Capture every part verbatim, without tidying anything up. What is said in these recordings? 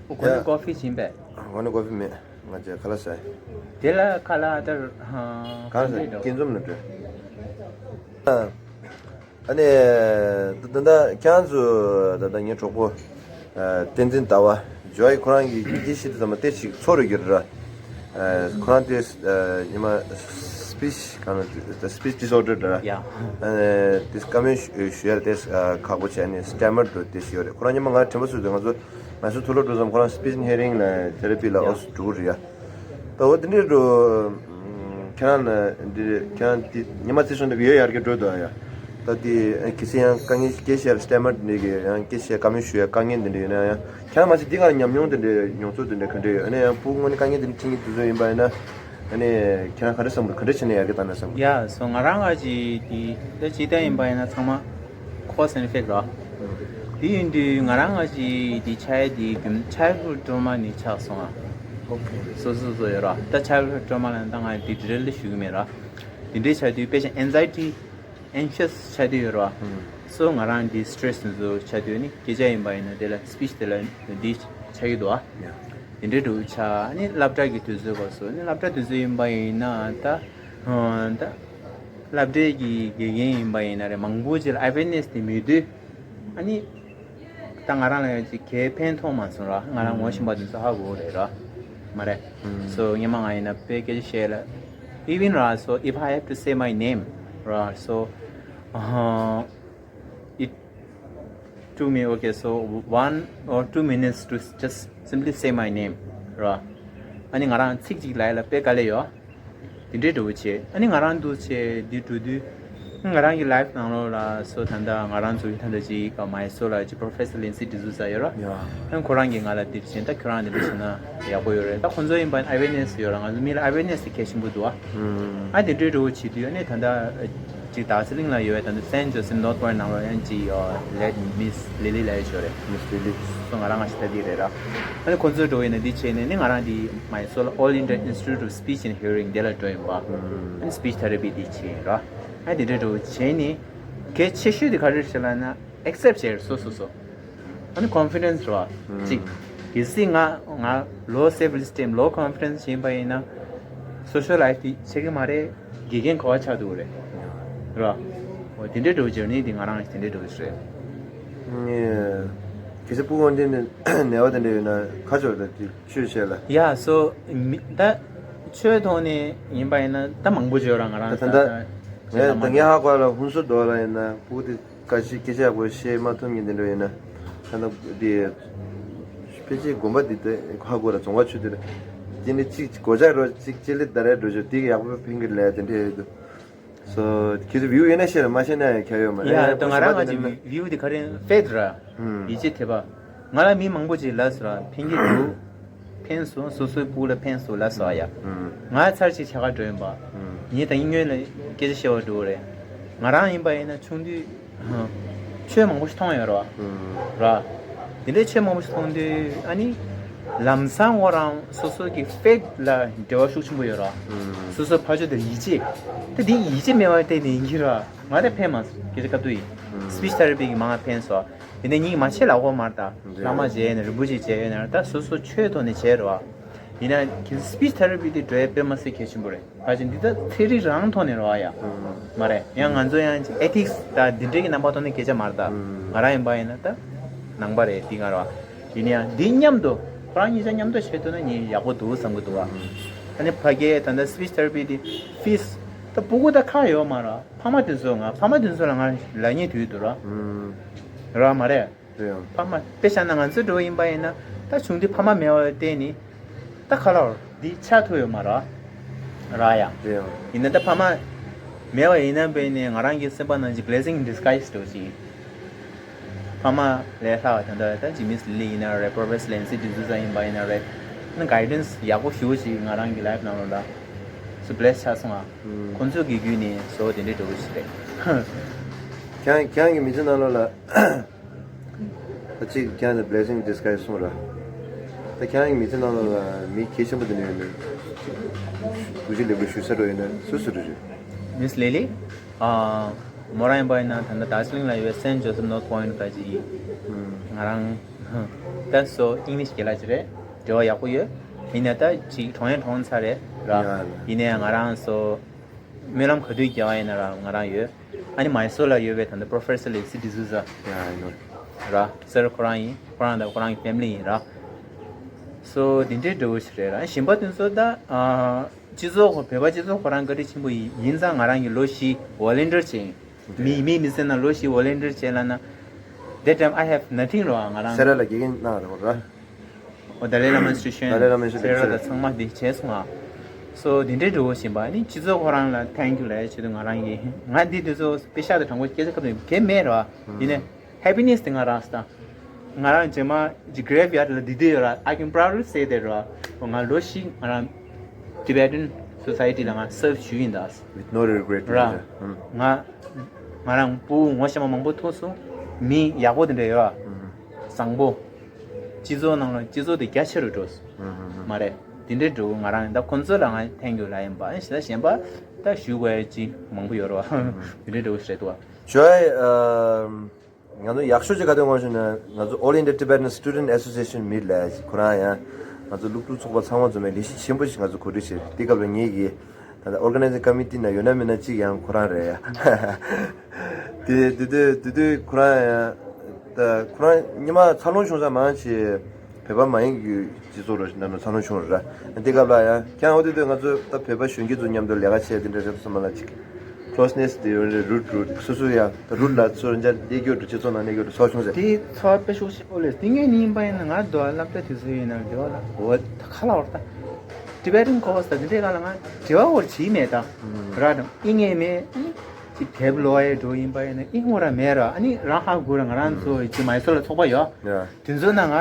ཁོ་ནི་ཀོ་ཕི་བྱིན་པས། ཁོ་ནི་ཀོ་ཕི་མེད། ང་ཚོས་ཁ་ལག་ཟ། དེ་ལ་ཁ་ལག་ཨ་ཏར་གང་ཟ། སྐྱིད་འཛོམས་ལ་འགྲོ། ཨ་ནི་ད་ལྟ་ཁྱེད་ཚོ་ད་ལྟ་ངའི་གྲོགས་པོ་བསྟན་འཛིན་ཟླ་བ་ཇོ་ཡི་ཁོ་རང་གི་སྐད་ཆ་དེ་ཚང་མ་ཏེ་ཞིག་ཚོར་ཡོད་ར། ཁོ་རང་དེ་ཉི་མ་speech གང་ལ་speech disorder འདྲ། ཡ། དེ་བཀའ་མོལ་ཞུ་ཡ་དེ་ཁག་པོ་བྱས་ནས་stammer འགྲོ་དེ་ཞིག་ཡོད་རེད། ཁོ་རང་ཉི་མ་ང་དྲན་པ་སུ་དེ་ང་ཚོ་ང་ཚོ་ཐུག་ལོ་འགྲོ་ཙམ་ཁོ་རང་speech and hearing ལ་therapy ལ་ཨོ་སུ་འགྲོ་གི་རེད་ཡ། ད་འོ་དེ་འདྲའི་འགྲོ། ཁྱེད་རང་ལ་འདི་ཁྱེད་རང་དེ་ཉི་མ་ཚེ་སྲོག་འདི་ཡོད་ཡར་གྱི་འགྲོ་དོ་ཡ། ད་དེ་གལ་སྲིད་ཡང་དཀའ་ངལ་སྐད་ཆ་stammer འདི་གི་ཡང་སྐད་ཆ་བཀའ་མོལ་ཞུ་ཡ་དཀའ་ངལ་འདི་འདྲ་ཡོད་ན་ཡང་། ཁྱེད་རང་མ་ཟད་འདི་གར་ཉམས་མྱོང་དེ་འདྲའི་མྱོང་ཚོར་དེ་འདྲ་ག་འདྲ་ཡོད། ཨ་ནི་ཡང་ཕྲུ་གུ་ངོ་ནས་དཀའ་ངལ་དེ་འདྲ་འཕྲད་མཁན་དེ་ཚོ་ཡིན་པ་ཡིན་ན། ཨ་ནི་ཁྱེད་རང་ག་འདྲ་བསམ་གི་ག་འདྲ་བྱས་ནས་ཡར་རྒྱས་བཏང་ན་བསམ་གི་ཡ་སོ་ང་རང་ང་ཅི་དེ་ད་ཅི་ལྟ་ཡིན་པ་ཡིན་ན་ཚང་མ་cause and effect ར། དེ་ཡིན་དུས་ང་རང་ང་ཅི་དེ་ཆ་ཡ་དེ་རྒྱུན་childhood trauma ནས་ཆགས་སོང་ང་། ཨོ་ཁེ། སོ་སོ་སོ་ཡོད་ར། ད་childhood trauma ལ་ད་ང་དེ་detail ཞུ་གི་མེད་ར། དེ་འདྲའི་ཆ་དུས་དཔེ་ཆ་anxiety anxious ཆགས་དུས་ཡོད་ར། སོ་ང་རང་འདི་stress ནས་བཟོ་ཆགས་དུས་ནི་སྐད་ཆ་ཡིན་པ་ཡིན་ན་དེ་ལ་speech དེ་ལ་འདི་ཆགས་ཀྱི་འདུག་ཨ། དེ་འདྲའི་འགྲོ་ཆ་ནི་སློབ་གྲྭ་གི་དུས་ཚོད་སྐབས་སུ་ནི་སློབ་གྲྭ་དུས་ཚོད་ཡིན་པ་ཡིན་ན་ད་ད་སློབ་གྲྭའི་གི་དགེ་རྒན་ཡིན་པ་ཡིན་ན་རེད་མང་པོ་ཅིག་ལ་awareness དེ་མེད་དུས་ཨ་ནི། ད་ང་རང་ལ་ཡང་ཅིག་གའི་ཕན་ཐོགས་མ་སོང་ར། ང་རང་ངོ་ཤེས་པ་དེ་ཚོ་ཧ་གོ་རེད་ར། མ་རེད། སོ་སྔོན་མ་ང་ཡིན་ན་དཔེ་སྐད་ཆ་བཤད་ལ། Even ར་so if I have to say my name ར། So it took me okay so one or two minutes to just simply say my name ར། ཨ་ནི་ང་རང་ཚིག་གཅིག་ལ་ཡ་ལ་དཔེ་དཀའ་ལས་ཡོད། དེ་འདྲའི་འགྲོ་བྱེད། ཨ་ནི་ང་རང་འདུག་བྱེད་འདི་འགྲོ་དུས། ང་རང་གི་life ནང་ལོགས་ལ་སོ་ད་ལྟ་ང་རང་ཚོའི་ད་ལྟ་ཅིག་མའི་སོ་ལ་ཅིག་Professor Lindsay D'Souza ཡོད་ར། ཡ། ཨ་ཁོ་རང་གིས་ང་ལ་འདིར་བྱེད་ད་ཁྱོད་རང་འདི་འདྲ་བྱེད་ན་ཡག་པོ་ཡོད་རེད། ད་ཁོ་ཚོ་ཡིན་པ་awareness ཡོད་ར། ང་ཚོ་མི་ལ་awareness དེ་གལ་ཆེན་པོ་འདུག་ཨ། ཨ་དེ་འདྲའི་འགྲོ་བྱེད་དུས་ཨ་ནི་ད་ལྟ་ཅིག་དར་ཟི་ལིང་ལ་ཡོད་པའི་ད་ལྟ་Saint Joseph North Point ནང་ལོགས་ཡང་ཅིག་ལེད་Miss Lily ལ་ཡོད་ཞོར་རེད། Miss Lily སོ་ང་རང་ང་ཞིག་ལྟ་དེ་རེད་ར། ཨ་ནི་ཁོ་ཚོའི་འགྲོ་ཡིན་ན་འདི་བྱས་ནས་ནི་ང་རང་འདི་མའི་སོ་ལ་All India Institute of Speech and Hearing དེ་ལ་འགྲོ་ཡིན་པ། ཨ་ནི་speech therapy དེ་བྱས་ཡིན་ར། ཨ་དེ་འདྲ་འགྲོ་བྱས་ནི་གལ་ཆེ་ཤོས་དེ་ག་རེ་རེད་ལབ་ན་accept བྱས་སོ་སོ་སོ། ཨ་ནི་confidence ར་ཅིག་གལ་སྲིད་ང་ང་low self esteem low confidence ཡིན་པ་ཡིན་ན་social life དེ་བྱེད་ཀྱི་མ་རེད། དགེ་རྒན་ག་བ་ཆགས་འདུག་རེད་ར། འོ་དེ་འདྲའི་འགྲོ་journey དེ་ང་རང་དེ་འདྲའི་འགྲོ་ཞིག་རེད། ངས་གལ་སྲིད་ཕྲུ་གུ་འདི་ནས་ནད་པ་དེ་འདྲ་ཡོད་ན་ཁ་ཕྱོགས་དང་དེ་ཆོས་བཤད་ལ། ཡ་སོ་མི་ད་ཆོས་ཐོག་ནས་ཡིན་པ་ཡིན་ན་ད་མང་པོ་བརྗོད་ར་ང་རང་ད་ད་ད་ད་ངས་ད་ངས་ཧ་གོ་ལ་ཧུན་སུར་རྡོ་ལ་ཡིན་ན་ཕྲུ་གུ་དེ་ག་ཞིག་སྐད་ཆ་ཡག་པོ་བཤད་མ་ཐུབ་མཁན་དེ་འདྲ་ཡིན་ན་ད་ད་དེ་ཕལ་ཆེར་དགོན་པ་འདི་ད་ཧ་གོ་ལ་རྫོང་བ་ཆུ་དེ་ལ་དེ་ནི་གཅིག་སྒོ་ལྕགས་རོ་གཅིག་ལྕེ་ལེ་ད་རེ་འགྲོ་ཆོག་དེ་གི་ཡག་པོ་ཕན་གི་ལས་དེ་འདྲ་ཡོད་དུ། སོ། ཁྱེད་ཚོ་view ཡོད་ན་ཤེར་མ་བྱས་ན་ཡང་ཁྱད་ཡོད་མ་རེད། ཡ་ད་ང་རང་ང་ཅིག་view དེ་ག་རེ་fed ར། ཡིད་ཆེས་ཐེབས་པ། ང་ལ་མི་མང་པོ་ཅིག་ལབ་སོང་ར་ཕན་གྱི་འདུག་ཕན་སོང་སོ་སོའི་ཕྲུ་གུ་ལ་ཕན་སོང་ལབ་སོང་ཡ། ང་ཚར་ཅིག་བྱ་དགའ་འགྲོ་ཡིན་པ། ངས་ད་ཡིན་ངོས་ལ་སྐད་ཆ་བཤད་པ་འགྲོ་གི་རེད། ང་རང་ཡིན་པ་ཡིན་ན་ཆུང་དུས། ཆོས་མང་པོ་ཞིག་མཐོང་ཡོད་རེད་བ། ར། དེ་འདྲའི་ཆོས་མང་པོ་ཞིག་མཐོང་དུས་ཨ་ནི། ལམ་སང་ཁོ་རང་སོ་སོ་གི་faith ལ་འབྲེལ་བ་ཤུགས་ཆེན་པོ་ཡོད་རེད་བ། སོ་སོ་ཕར་ཕྱོགས་དེར་ཡིད་ཆེས། ད་དེ་ཡིད་ཆེས་མེད་པ་བལྟས་ནས་ཡིན་གྱི་རེད་བ། ང་དེ་ཕན་མ་སོང་སྐད་ཆ་བཀའ་བསྡུར་ཡིན། speech therapy གི་མང་ང་ཕན་སོང་། དེ་ནས་ཉིད་མ་བྱེད་ལ་ཁོ་མར་ད། བླ་མ་བྱས་ནས་རིན་པོ་ཆེ་བྱས་ཡོད་ན་ད་སོ་སོ་ཆོས་ཐོག་ནས་བྱས་རེད་བ། ཡིན་ན་གི་speech therapy དེ་འགྲོ་ཡ་དཔེ་མ་སྲིད་གལ་ཆེན་པོ་རེད། ཕལ་ཆེར་འདི་ལྟ་ཚན་རིག་རང་ཐོག་ནས་རེད་བ་ཡ། མ་རེད། ཡང་ང་ཚོ་ཡང་ethics ད་འདི་འདྲའི་གི་རྣམ་པ་ཐོག་ནས་སྐད་ཆ་མ་རེད་ད། ང་རང་ཡིན་པ་ཡིན་ན་ད་ནང་པ་རེད་འདི་ང་རེད་བ། ཡིན་ན་ཡང་འདི་མཉམ་དུ་ཁོ་རང་གཉིས་ཆ་མཉམ་དུ་བྱེད་ཐུབ་ན་ངས་ཡག་པོ་འདུག་བསམ་གི་འདུག་བ། ཨ་ནི་ཕ་གིའི་ད་ལྟ་speech therapy དེ་fees ད་ཕྲུ་གུ་ད་ཁག་ཡོད་མ་རེད། ཕ་མ་དེ་ཚོ་ང་ཕ་མ་དེ་ཚོ་ལ་ང་ལབ་མཁན་དུས་འདུག་ར། ར་མ་རེད། རེད་ཡང་། ཕ་མ་དཔེ་བཞག་ན་ང་ཚོའི་འགྲོ་བ་ཡིན་པ་ཡིན་ན་ད་ཆུང་དུས་ཕ་མ་མེད་པ་བལྟས་ནི་ད་ཁ་ལོར་འདི་ཆགས་ཐུབ་ཡོད་མ་རེད། ར་ཡ། རེད་ཡང་། ཡིན་ན་ད་ཕ་མ་མེད་པ་ཡིན་ན་བས་ནི་ང་རང་གི་སེམས་པ་ནང་གི་blessing in disguise འགྲོ་ཅིག་ཕ་མ་ལས་ལྷག་ད་ལྟ་ད་ཇི་མིས་ལི་ལི་ཡིན་ན་རེད། Professor Lindsay D'Souza ཡིན་པ་ཡིན་ན་རེད། ན་guidance ཡག་པོ་ཞུ་ཅིག་ང་རང་གི་life ནང་ལོགས་ལ་so bless ཆགས་སོང་ང་། ཁོང་ཚོ་གི་བརྒྱུད་ནས་so དེ་འདྲའི་འགྲོ་གི་ཞིག་རེད། ཁྱེད་ཁྱེད་རང་གི་མི་ཚེ་ནང་ལོགས་ལ། ད་ཅིག་ཀྱང་ནི་blessing in disguise གསུངས་ར། ད་ཁྱེད་རང་གི་མི་ཚེ་ནང་ལ་མི་གལ་ཆེན་པོ་དེ་འདྲ་ཡོད་ནི། གུས་ཕྱག་ལེགས་པོ་ཞུ་ས་འགྲོ་ཡོད་ན་སུ་སུ་རེད་རེད། Miss Lily ཨ། མོ་རང་ཡིན་པ་ཡིན་ན་ད་ལྟ་དར་ཇི་ལིང་ལ་ཡོད་པའི་Saint Joseph North Point ག་ཅིག་ཡིན། ང་རང་ ད་སོ་ཨིང་ལིཤ་རྒན་ལགས་ཅིག་རེད། འབྲེལ་བ་ཡག་པོ་ཡོད། ཡིན་ན་ད་ཅིག་གྲོངས་ཡང་གྲོངས་ཚར་རེད་ར། ཡ་ལ། ཡིན་ནའི་ང་རང་སོ་སྨོན་ལམ་ག་དུས་རྒྱག་ཡིན་ན་ར་ང་རང་ཡོད། ཨ་ནི་མའི་སོར་ལ་ཡོད་པའི་ད་ལྟ་Professor Lexi D'Souza ཡ་ཡིན་ནོ། ར་སར་ཁོ་རང་ཡིན། ཁོ་རང་དང་ཁོ་རང་གི་ཕེ་མི་ལི་ཡིན་ར། སོ་འདི་འདྲའི་འདྲ་བོ་ཞིག་རེད་ར། གཞན་པ་དེ་ཚོ་ད་ཨ་སྤྱི་ཚོགས་ཁོ་བོད་པ་སྤྱི་ཚོགས་ཁོ་རང་བཀའ་དྲིན་ཆེན་པོ་ཡིན། ཡིན་ཙང་ང་རང་གི་ལོ་བཞི་volunteer་བྱས་ཡིན། མི་མི་མི་ཟེར་ན་ལོ་བཞི་volunteer་བྱས་ལ་ན། That time I have nothing རོ་ང་རང་སེ་ར་ལ་དགེ་རྒན་གནང་རོགས་ར། ཨོ་ད་ལའི་བླ་མ་institution ད་ལའི་བླ་མ་institution་སེ་ར་ད་ཚང་མ་འདི་བྱས་སོང་ང་། སོ་འདི་འདྲའི་འགྲོ་བཞིན་པ་ནི་སྤྱི་ཚོགས་ཁོ་རང་ལ་thank you་ལབ་ཡ་ཆེད་དུ་ང་རང་གིས་ང་འདི་འདི་ཚོ་པེ་ཤག་དང་དྲང་པོ་སྐད་ཆ་སྐབས་དུ་གལ་མེད་རོ། ཡིན་ནའི་happiness་དེ་ང་རང་སྟ། ང་རང་རྗེས་མ་ཇི་graveyard་ལ་འདི་འདི་ཡོད་ར། I can proudly say that རོ། ང་ལོ་བཞི་ང་རང་Tibetan society་ལ་ང་serve་ཞུ་ཡིན་ད། With no regret ར། ང་ང་རང་ཕྲུ་གུ་ངོ་ཤེས་མ་མང་པོ་ཐུག་སོང་། མི་ཡག་པོ་དེ་འདྲ་ཡོད་ར། བཟང་པོ། སྤྱི་ཚོགས་ནང་ལ་སྤྱི་ཚོགས་དེ་རྒྱ་ཆེ་རུ་འགྲོ་སོང་། མ་རེད། དེ་འདྲའི་འགྲོ་ང་རང་ད་ཁོང་ཚོ་ལ་ང་thank you་ལབ་ཡིན་པ་ཞེ་ད་གཞན་པ་ད་ཞུ་དགོས་ཡ་ཅིག་མང་པོ་ཡོད་ར། དེ་འདྲའི་འགྲོ་ཞེས་འདུག་བ། ཇོའི་ང་ཚོ་ཡག་ཤོས་ཅིག་ག་དུས་ངོ་ཤེས་ན་ང་ཚོ་All India Tibetan Student Association་མི་ལ་ཁོ་རང་ཡང་ང་ཚོ་སློབ་ཕྲུག་ཚོགས་པ་ཚང་མ་འཛོམས་པའི་ལས་གཞི་ཆེན་པོ་ཞིག་ང་ཚོ་གོ་སྒྲིག་བྱས། དེ་སྐབས་ལ་ངེད་ཀྱིས་ད་ལྟ་organizing committee་ནང་ཡོད་ན་མེད་ན་གཅིག་ཡང་ཁོ་རང་རེད་ཡ། དེ་དེ་དུས་དེ་དུས་ཁོ་རང་ཡང་ད་ཁོ་རང་སྔོན་མ་འཚར་ལོངས་བྱུང་ས་མང་ཆེ་བོད་པ་མ་ཡིན་གྱི་སྤྱི་ཚོགས་རུ་ནང་ནས་འཚར་ལོངས་བྱུང་ར། དེ་སྐབས་ལ་ཡང་ཀྱང་འོ་དེ་དུས་ང་ཚོ་ད་བོད་པ་གཞོན་སྐྱེས་ཚོ་མཉམ་དུ་ལས་ཀ་བྱས་དེ་འདྲ་རེད་བསམ་ལ་ཅིག closeness་དེ་ཡོད་རེད། རུད་རུད་སོ་སོ་ཡ་ད་རུད་ལ་ཚོ་འཇར་གནས་སྐྱོ་རུ་སྤྱི་ཚོགས་ནང་གནས་སྐྱོ་རུ་ཚོགས་བྱུང་ཟེར། དེ་ཚོགས་པའི་ཤུགས་ཆེ་པོ་ལས་དེ་ངས་ནི་ཡིན་པ་ཡིན་ན་ང་རྡོ་སློབ་གྲྭ་དུས་ཚོད་ཡིན་ན་རྡོ་ལ་འོ་ད་ཁ་ལ་བར་ད་Tibetan course་ད་དེ་འདྲའི་སྒང་ལ་ང་དྲི་བ་འོར་བྱིས་མེད་ད་ར་དང་ཨི་ངས་མེད་ཨི་ཅིག་དེབ་ཀློག་ཡས་འགྲོ་ཡིན་པ་ཡིན་ན་ཨི་ངོ་ར་མེད་ར། ཨ་ནི་རང་ཧ་གོ་ར་ང་རང་ཚོ་ཅིག་མའི་སོར་ལ་ཚོགས་པ་ཡོད་དེ་ཚོ་ན་ང་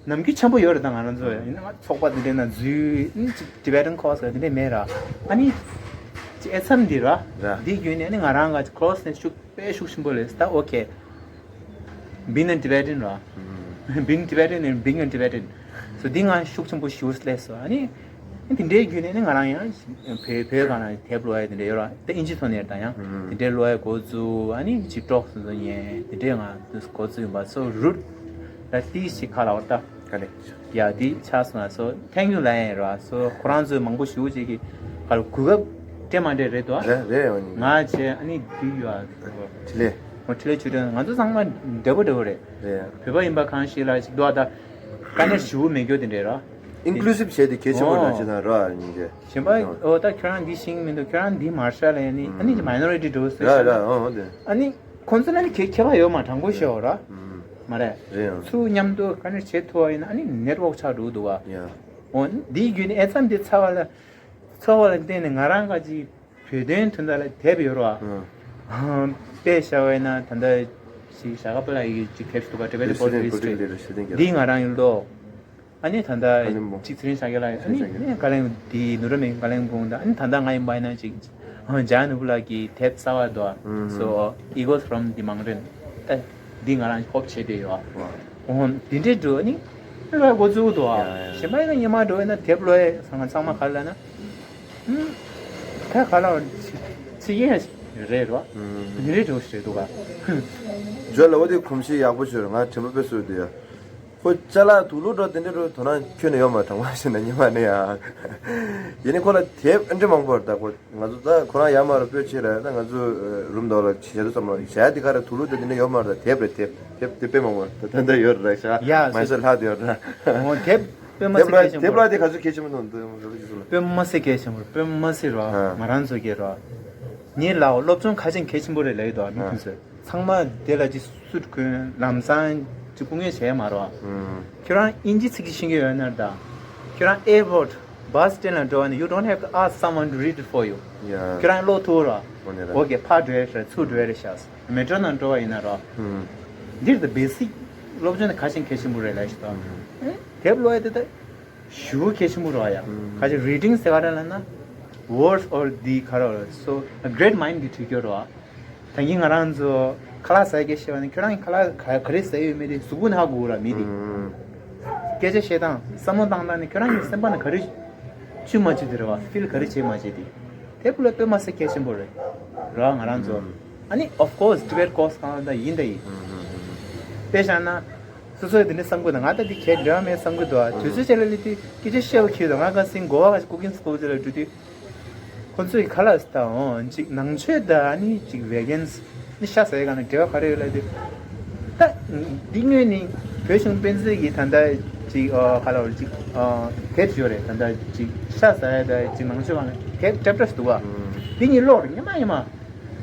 ནམ་རྒྱུན་ཆེན་པོ་ཡོད་རེད་ད་ང་རང་ཚོ་ཡིན་ན་ང་ཚོགས་པ་འདི་འདྲའི་ནང་འཛུལ་ཨ་ནི་ཅིག་Tibetan course་ལ་འདི་འདྲའི་མེད་ར། ཨ་ནི་ཅིག་ཨེ་མཚམས་འདི་ར་འདི་བརྒྱུད་ནས་ཨ་ནི་ང་རང་ག་course་ནས་ཤུགས་དཔེ་ཤུགས་ཆེན་པོ་ལས་ད་okay being a Tibetan་ར། Being Tibetan and being a Tibetan so་འདི་ང་ཤུགས་ཆེན་པོ་ཞུ་སླེབས་སོ། ཨ་ནི་འདི་འདྲའི་བརྒྱུད་ནས་ནི་ང་རང་ཡང་བོད་བོད་སྒང་ལ་དེབ་ཀློག་ཡས་དེ་འདྲ་ཡོད་ར། དེ་ཨིན་ཇི་ཐོག་ནས་དང་ཡང་དེ་འདྲའི་ཀློག་ཡས་འགོ་བཙུགས། ཨ་ནི་ཅིག་ཀྲོག་སོ་སོ་ཉན་དེ་འདྲའི་ང་འགོ་བཙུགས་ཡིན་པ་སོ་རུད་ལ་ཏིས་ཞིག་ཁ་ལ་བར་ལྟ་ག་ལེ་ཡ་དེ་ཆགས་སོང་ང་སོ་thank you་ལབ་ཡས་ར། སོ་ཁོ་རང་ཚོས་མང་པོ་ཞུ་ཅིག་གི་ག་ལ་གོ་སྐབས་སྤྲད་མ་སྤྲད་རེད་དོ། རེད་རེད། འོ་ནི་ང་བྱས་ཨ་ནི་དུས་ཡོད་ཨ་ཁྲི་ལེ་འོ་ཁྲི་ལེ་ཆུ་ཏན་ང་ཚོ་ཚང་མ་འདྲ་པོ་འདྲ་པོ་རེད། རེད། བོད་པ་ཡིན་པ་གང་ཞིག་ལ་ཞིག་འདུག་ཨ་ད་དཀའ་གནད་ཞུ་མེད་རྒྱུ་དེ་འདྲས་ར། Inclusive་བྱས་ཏེ་གལ་ཆེན་པོ་ན་ཅི་དང་ར་ཉིན་རེ། གཞན་པ་ཨོ་ད་ཁྱོད་རང་འདི་ཤེས་མི་འདུག་ཁྱོད་རང་འདི་མར་ཤ་ལ་ཡ་ནི་ཨ་ནི་minority་འགྲོ་ཟེར་ར་ཤ་ར་ཨོ་དེ། ཨ་ནི་ཁོང་ཚོ་ལ་ནི་ཁྱད་ཁྱད་པར་ཡོད་མ་དྲང་པོ་ཤོད་ར། མ་རེད། རེད་ཨང་། ཚུར་མཉམ་དུ་དཀའ་གནད་བྱེད་ཐུབ་པ་ཡིན་ན་ཨ་ནི་network་ཆགས་འགྲོ་གི་འདུག་བ། ཡ། ཨོ་འདིའི་བརྒྱུད་ནས་ཨེ་ཙམ་འདི་ཚ་བ་ལ་ཚ་བ་ལ་བརྟེན་ནས་ང་རང་ག་ཅིག་བོད་དོན་དོན་དག་ལ་དེབ་ཡོད་ར། དཔེ་བཞག་པ་ཡིན་ན་ད་ལྟ་ཞིག་ཞྭ་སྒབ་ལ་ཡི་ཅིག་དེབ་ཞིག་འདུག་ག Tibetan Poetry History། འདི་ང་རང་ཡིན་ལོ། ཨ་ནི་ད་ལྟ་ཅིག་ཚེ་རིང་ཤཱཀྱ་ལགས་ཨ་ནི་ཀ་ལེན་དེ་ནུ་ར་མེ་ཀ་ལེན་སྦུག་དང་ཨ་ནི་ད་ལྟ་ང་ཡིན་པ་ཡིན་ན་ཅིག་འཇའ་ནོར་བུ་ལགས་ཀྱི་དེབ་གསར་བ་འདུག So Echoes from the Mountain། ད་འདི་ང་རང་ཧོབ་བྱས་བསྡད་ཡོད། འོ་འདི་འདྲའི་འགྲོ་ནི་ལོས་འགོ་བཙུགས་འདུག་གཞན་པ་ཡིན་ན་སྔོན་མ་འགྲོ་ཡིན་ན་དེབ་ལོས་ཚང་མ་ཚང་མ་ག་ལ་ན་ད་ག་ལ་ཚིག་ཡན་རེད་རོ། འདི་འདྲའི་འགྲོ་ཞེས་འདུག་ག་ཇོ་ལ་འོ་དེ་གོམས་གཤིས་ཡག་པོ་བྱོས་ང་དྲན་པ་དཔེ་གསོས་འདུག་ཡ། ཁོ་ཅ་ལག་དུག་ལོག་འགྲོ་དེ་འདྲ་འགྲོ་དོ་སྣང་ཁྱོན་ནས་ཡོད་མ་དྲང་བ་ཞིག་ན་ཉི་མ་ནས་ཡང་། ཡིན་ནི་ཁོ་ལ་དེབ་ཨ་འདྲ་མང་པོ་རེད་ད་ཁོ་ང་ཚོ་ད་ཁོ་རང་ཡར་མར་སྤོས་ཆེ་རེད་ད་ང་ཚོ་རུམ་དོ་ལ་བྱེད་དུ་ཙམ་ལ་བྱ་དེ་ག་རེ་དུག་ལོག་དེ་དེ་འདྲ་ཡོད་མ་རེད་ད་དེབ་རེད་དེབ་དེབ་དེ་དཔེ་མང་པོ་རེད་ད་ད་ད་ཡོད་རེད་ཤག་ཡ་མ་ཤ་ལྷག་དེ་ཡོད་རེད། འོ་དེབ་དཔེ་མ་དེབ་ལ་སྲིད་གལ་ཆེན་དེབ་པོ་ལ་དེ་ག་ཚོད་གལ་ཆེན་པོ་འདུག་འདུག་རེད་ཅེས་སོང་ལ། དཔེ་མ་སྲིད་གལ་ཆེན་པོ་རེད་དཔེ་མ་སྲིད་རོ་ང་རང་ཚོ་གི་རོ། ངའི་ལའོ་སློབ་སྦྱོང་ག་ཅན་གལ་ཆེན་པོ་རེད་ལབ་ཡོད་དོ་ནི་ཁོང་ཚོས། ཚང་མ་དེ་ལ་ཅིག་སུད་གོན་ལམ་སང་ཅིག་སྐུ་ངལ་བྱས་མ་རོ། ཁྱོད་རང་ཨིན་ཇི་ཚིག་ཅིག་ཤེས་ཀྱི་ཡོད་ན་ད། ཁྱོད་རང་airport bus stand ལ་འགྲོ་བ་ནི you don't have to ask someone to read it for you. ཁྱོད་རང་ཀློག་ཐུབ་རོ། ཨོ་ནི་ར། ཨོ་ཀེ་ཕར་འགྲོ་ཡ་རེད་ཚུར་འགྲོ་ཡ་རེད་ཤག་མེ་ཊོ་ནང་འགྲོ་བ་ཡིན་ན་རོ། འདིར་the basic སློབ་སྦྱོང་ནི་ག་ཅན་གལ་ཆེན་པོ་རེད་ལབ་ཤག་ད། དེབ་ཀློག་ཡ་དེ་ད། ཞུ་གལ་ཆེན་པོ་རོ་ཡ། ཁ་ཅིག་reading ཟེར་ག་རེ་ལབ་ན། words or the ཁ་རོ་so a great mind གི་ཐུག་ཀྱོ་རོ། ད་གིན་ང་རང་ཚོ་ཁ་ལག་ཟ་གལ་ཤེས་པ་ནི་ཁྱོད་རང་གི་ཁ་ལག་ག་ག་རེ་ཟ་ཡོད་མེད་དེ་གཟུགས་པོ་ནི་ཧ་གོ་ར་མི་དེ། སྐད་ཆ་བཤད་སྟངས་བསམ་བློ་བཏང་སྟངས་ནི་ཁྱོད་རང་གི་སེམས་པ་ནི་ག་རེ་བཅུ་མ་བཅུ་དེ་རེད་བ་feel ག་རེ་བྱེད་མ་བྱེད་དེ། དེ་ཕུ་ལ་དཔེ་མ་སྲིད་གལ་ཆེན་པོ་རེད། ར་ང་རང་ཚོ། ཨ་ནི་of course Tibet course གང་ལ་ད་ཡིན་ད་ཡིན། དཔེ་བཞག་ན། སོ་སོས་དེ་འདྲ་བསམ་གི་འདུག་ང་ད་འདི་གལ་འདྲ་མེད་བསམ་གི་འདུག་དུས་ཚོད་ཅིག་ལ་སླེབས་དུས་སྐད་ཆ་བཤད་པ་ཁྱོད་དང་ང་ག་སེང་གོ་བ་ག་ཅིག་ཀུ་ཀིང་སི་ཀུལ་ཅིག་ལ་འགྲོ་དུས། ཁོ་ཚོས་ག་ལ་ལྟ་འོང་ཅིག་ནང་ཆོས་དང་ཨ་ནི་ཅིག་བེ་གན་སི་ནི་ཤ་ཟ་ཡ་ག་ན་འབྲེལ་བ་ག་རེ་ཡོད་ལབ་དུས། ད་འདི་དངོས་ནི་བོད་གཞུང་དཔེ་མཛོད་ཀྱི་ད་ལྟ་ཅིག་ཨ་ག་ལ་བར་ཅིག་ཨ་དེབ་ཡོད་རེད། ད་ལྟ་ཅིག་ཤ་ཟ་ཡ་ད་ཅིག་ནང་ཆོས་ག་ན་དེབ་ཀྲབ་ཀྲབ་འདུག་བ། འདི་གཉིས་ཀློག་རེད་སྙན་མ་སྙན་མ།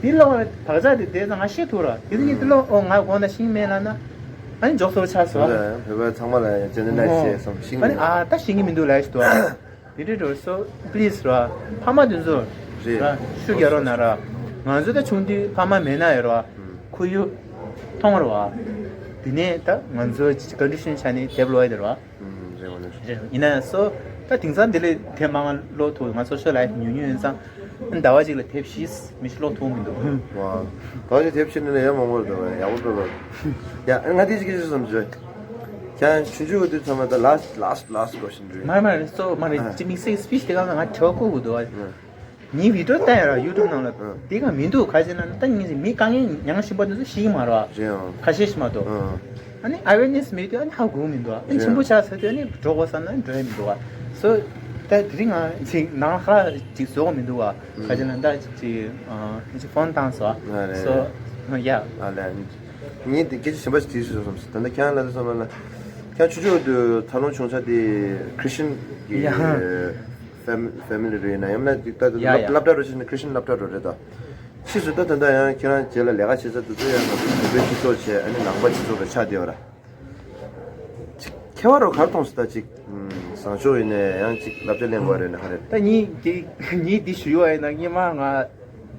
འདི་ཀློག་བག་ཆགས་དེ་དེ་ཙང་ང་ཤེས་ཐུབ་ར། དེ་ཚོ་གཉིས་དེ་ཀློག་ཨོ་ང་དགོངས་དག་ཤེས་མེད་ལབ་ན། ཨ་ནི་འཇོག་ཐུབ་ཆགས་སོང་། བོད་པ་ཚང་མ་ལ་ཡང་ཅན་ནི་ནའི་ཤེས་སོང་ཤིང་ཨ་ནི་མི་འདུག་ཨ་ད་ཤེས་ཀྱི་མི་འདུག་ལབ་ཞིག་འདུག་དེ་འདྲའི་འགྲོ་སོ་པི་ལི་སི་ར། ཕ་མ་དེ་ཚོ་རེད། ར་ཤུ་རྒྱ་རོགས་ན་ར། ང་ཚོ་ད་ཆུང་དུས་ཕ་མ་མེད་ན་ཡོད་ར། ཁོར་ཡུག་མཐོང་ར་བ། དེ་ནས་ད་ང་ཚོ་ཀོན་ཌི་ཤན་ཆ་ནས་དེབ་ཀློག་ཡ་དེ་ར། ཨུམ། རེད་འོ་ན། རེད། ཡིན་ན་ཡང་སོ། ད་དེང་སང་འདི་ལས་དེབ་མང་ང་ཀློག་ཐུབ། ང་སོ་ཤལ་ལའིཕ་ཉུང་ཉུང་ཡིན་ཙང་། ཟླ་བ་གཅིག་ལ་དེབ་བཞི་མི་ཞིག་ཀློག་ཐུབ་མི་འདུག་ཝ། ཟླ་བ་གཅིག་དེབ་བཞི་ནི་ཡང་མང་པོ་རེད་འདུག་ཡག་པོ་འདུག་ཡ་ང་དེ་ཅིག་སྐད་ཆ་བསམ་བྱུང་། ཁྱེད་ཆུང་ཆུང་གི་དུས་ཚང་མ་ད་last last last question རེད། མ་རེད་མ་རེད་སོ་མ་རེད། ཅི་དམིགས་བསལ་སི་པི་ཆི་དེ་ག་ང་ཁྲེལ་བ་ཁུག་གི་འདུག་ངའི་བི་ཌི་ཡོ་བལྟས་ཡོད་ར་ཡུ་ཊུབ་ནང་ལ། ཨ། དེ་ག་མི་འདུག་ག་ཅི་ན་ད་ངེད་ཀྱི་མི་དཀའ་ངལ་མྱངས་བཞིན་པ་དེ་ཚོ་ཤེས་ཀྱི་མ་རེད་བ། རེད་ཨང་། ཁ་ཤས་ཤིག་མ་གཏོགས། ཨ། ཨ་ནི་ཨ་ཝེར་ནེ་སི་མེད་དུས་ཨ་ནི་ཧ་གོ་གི་མི་འདུག་ཨ་ནི་རེད་ཆེན་པོ་ཨང་། ཆགས་ཚར་དུས་ཨ་ནི་འགྲོ་དགོས་བསམ་ན་འགྲོ་ཡ་མི་འདུག་བ། སོ། ད་དེ་རིང་ང་ཅིག་ནང་ལ་ཧ་ཅིག་བཟོ་གི་མི་འདུག་བ། ཁ་ཅི་ན་ད་ཅིག་ཅིག་ཨ་ཅིག་ཕོན་བཏང་སོང་། ཨ་རེད། སོ། ཡ། ཨ་ལས། ངས་དེ་སྐད་ཆ་གཞན་པ་ཞིག་དྲིས་ཤོག་བསམ་སོང་། ད་ལྟ་ཁྱེད་རང་ལ་དེ་བསམ་ན། ཁྱེད་རང་ཆུང་ཆུང་དུས་འཚར་ལོངས་བྱུང་ས་དེ་ཁྲི་སི་ཆན་གྱི། ཡ། ཕེ་མི་ཕེ་མི་ལི་རེད་ན་ཡང་ན་ད་ཡ་ཡ། སློབ་གྲྭ་རུ་ཕྱིན་ན་ཁྲི་སི་ཆན་སློབ་གྲྭ་རུ་རེད་ད། ཕྱིས་སུ་ད་ད་ལྟ་ཡང་ཁྱེད་རང་རྗེས་ལ་ལས་ཀ་བྱེད་ས་དེ་ཚོ་ཡང་ང་ཚོ་བོད་པའི་སྤྱི་ཚོགས་བྱས་ཨ་ནི་ནང་པ་སྤྱི་ཚོགས་ལ་ཆགས་བསྡད་ཡོད་ར། ཅིག་ཁྱད་པར་རོ་གར་མཐོང་སོང་ད་ཅིག་བཟང་ཕྱོགས་ཡིན་ནས་ཡང་ཅིག་བསླབ་བྱ་ལེན་དགོས་རེད་ན་ག་རེད། ད་ངས་ངས་འདི་ཞུ་ཡོད་ཡིན་ན་སྔོན་མ་ང་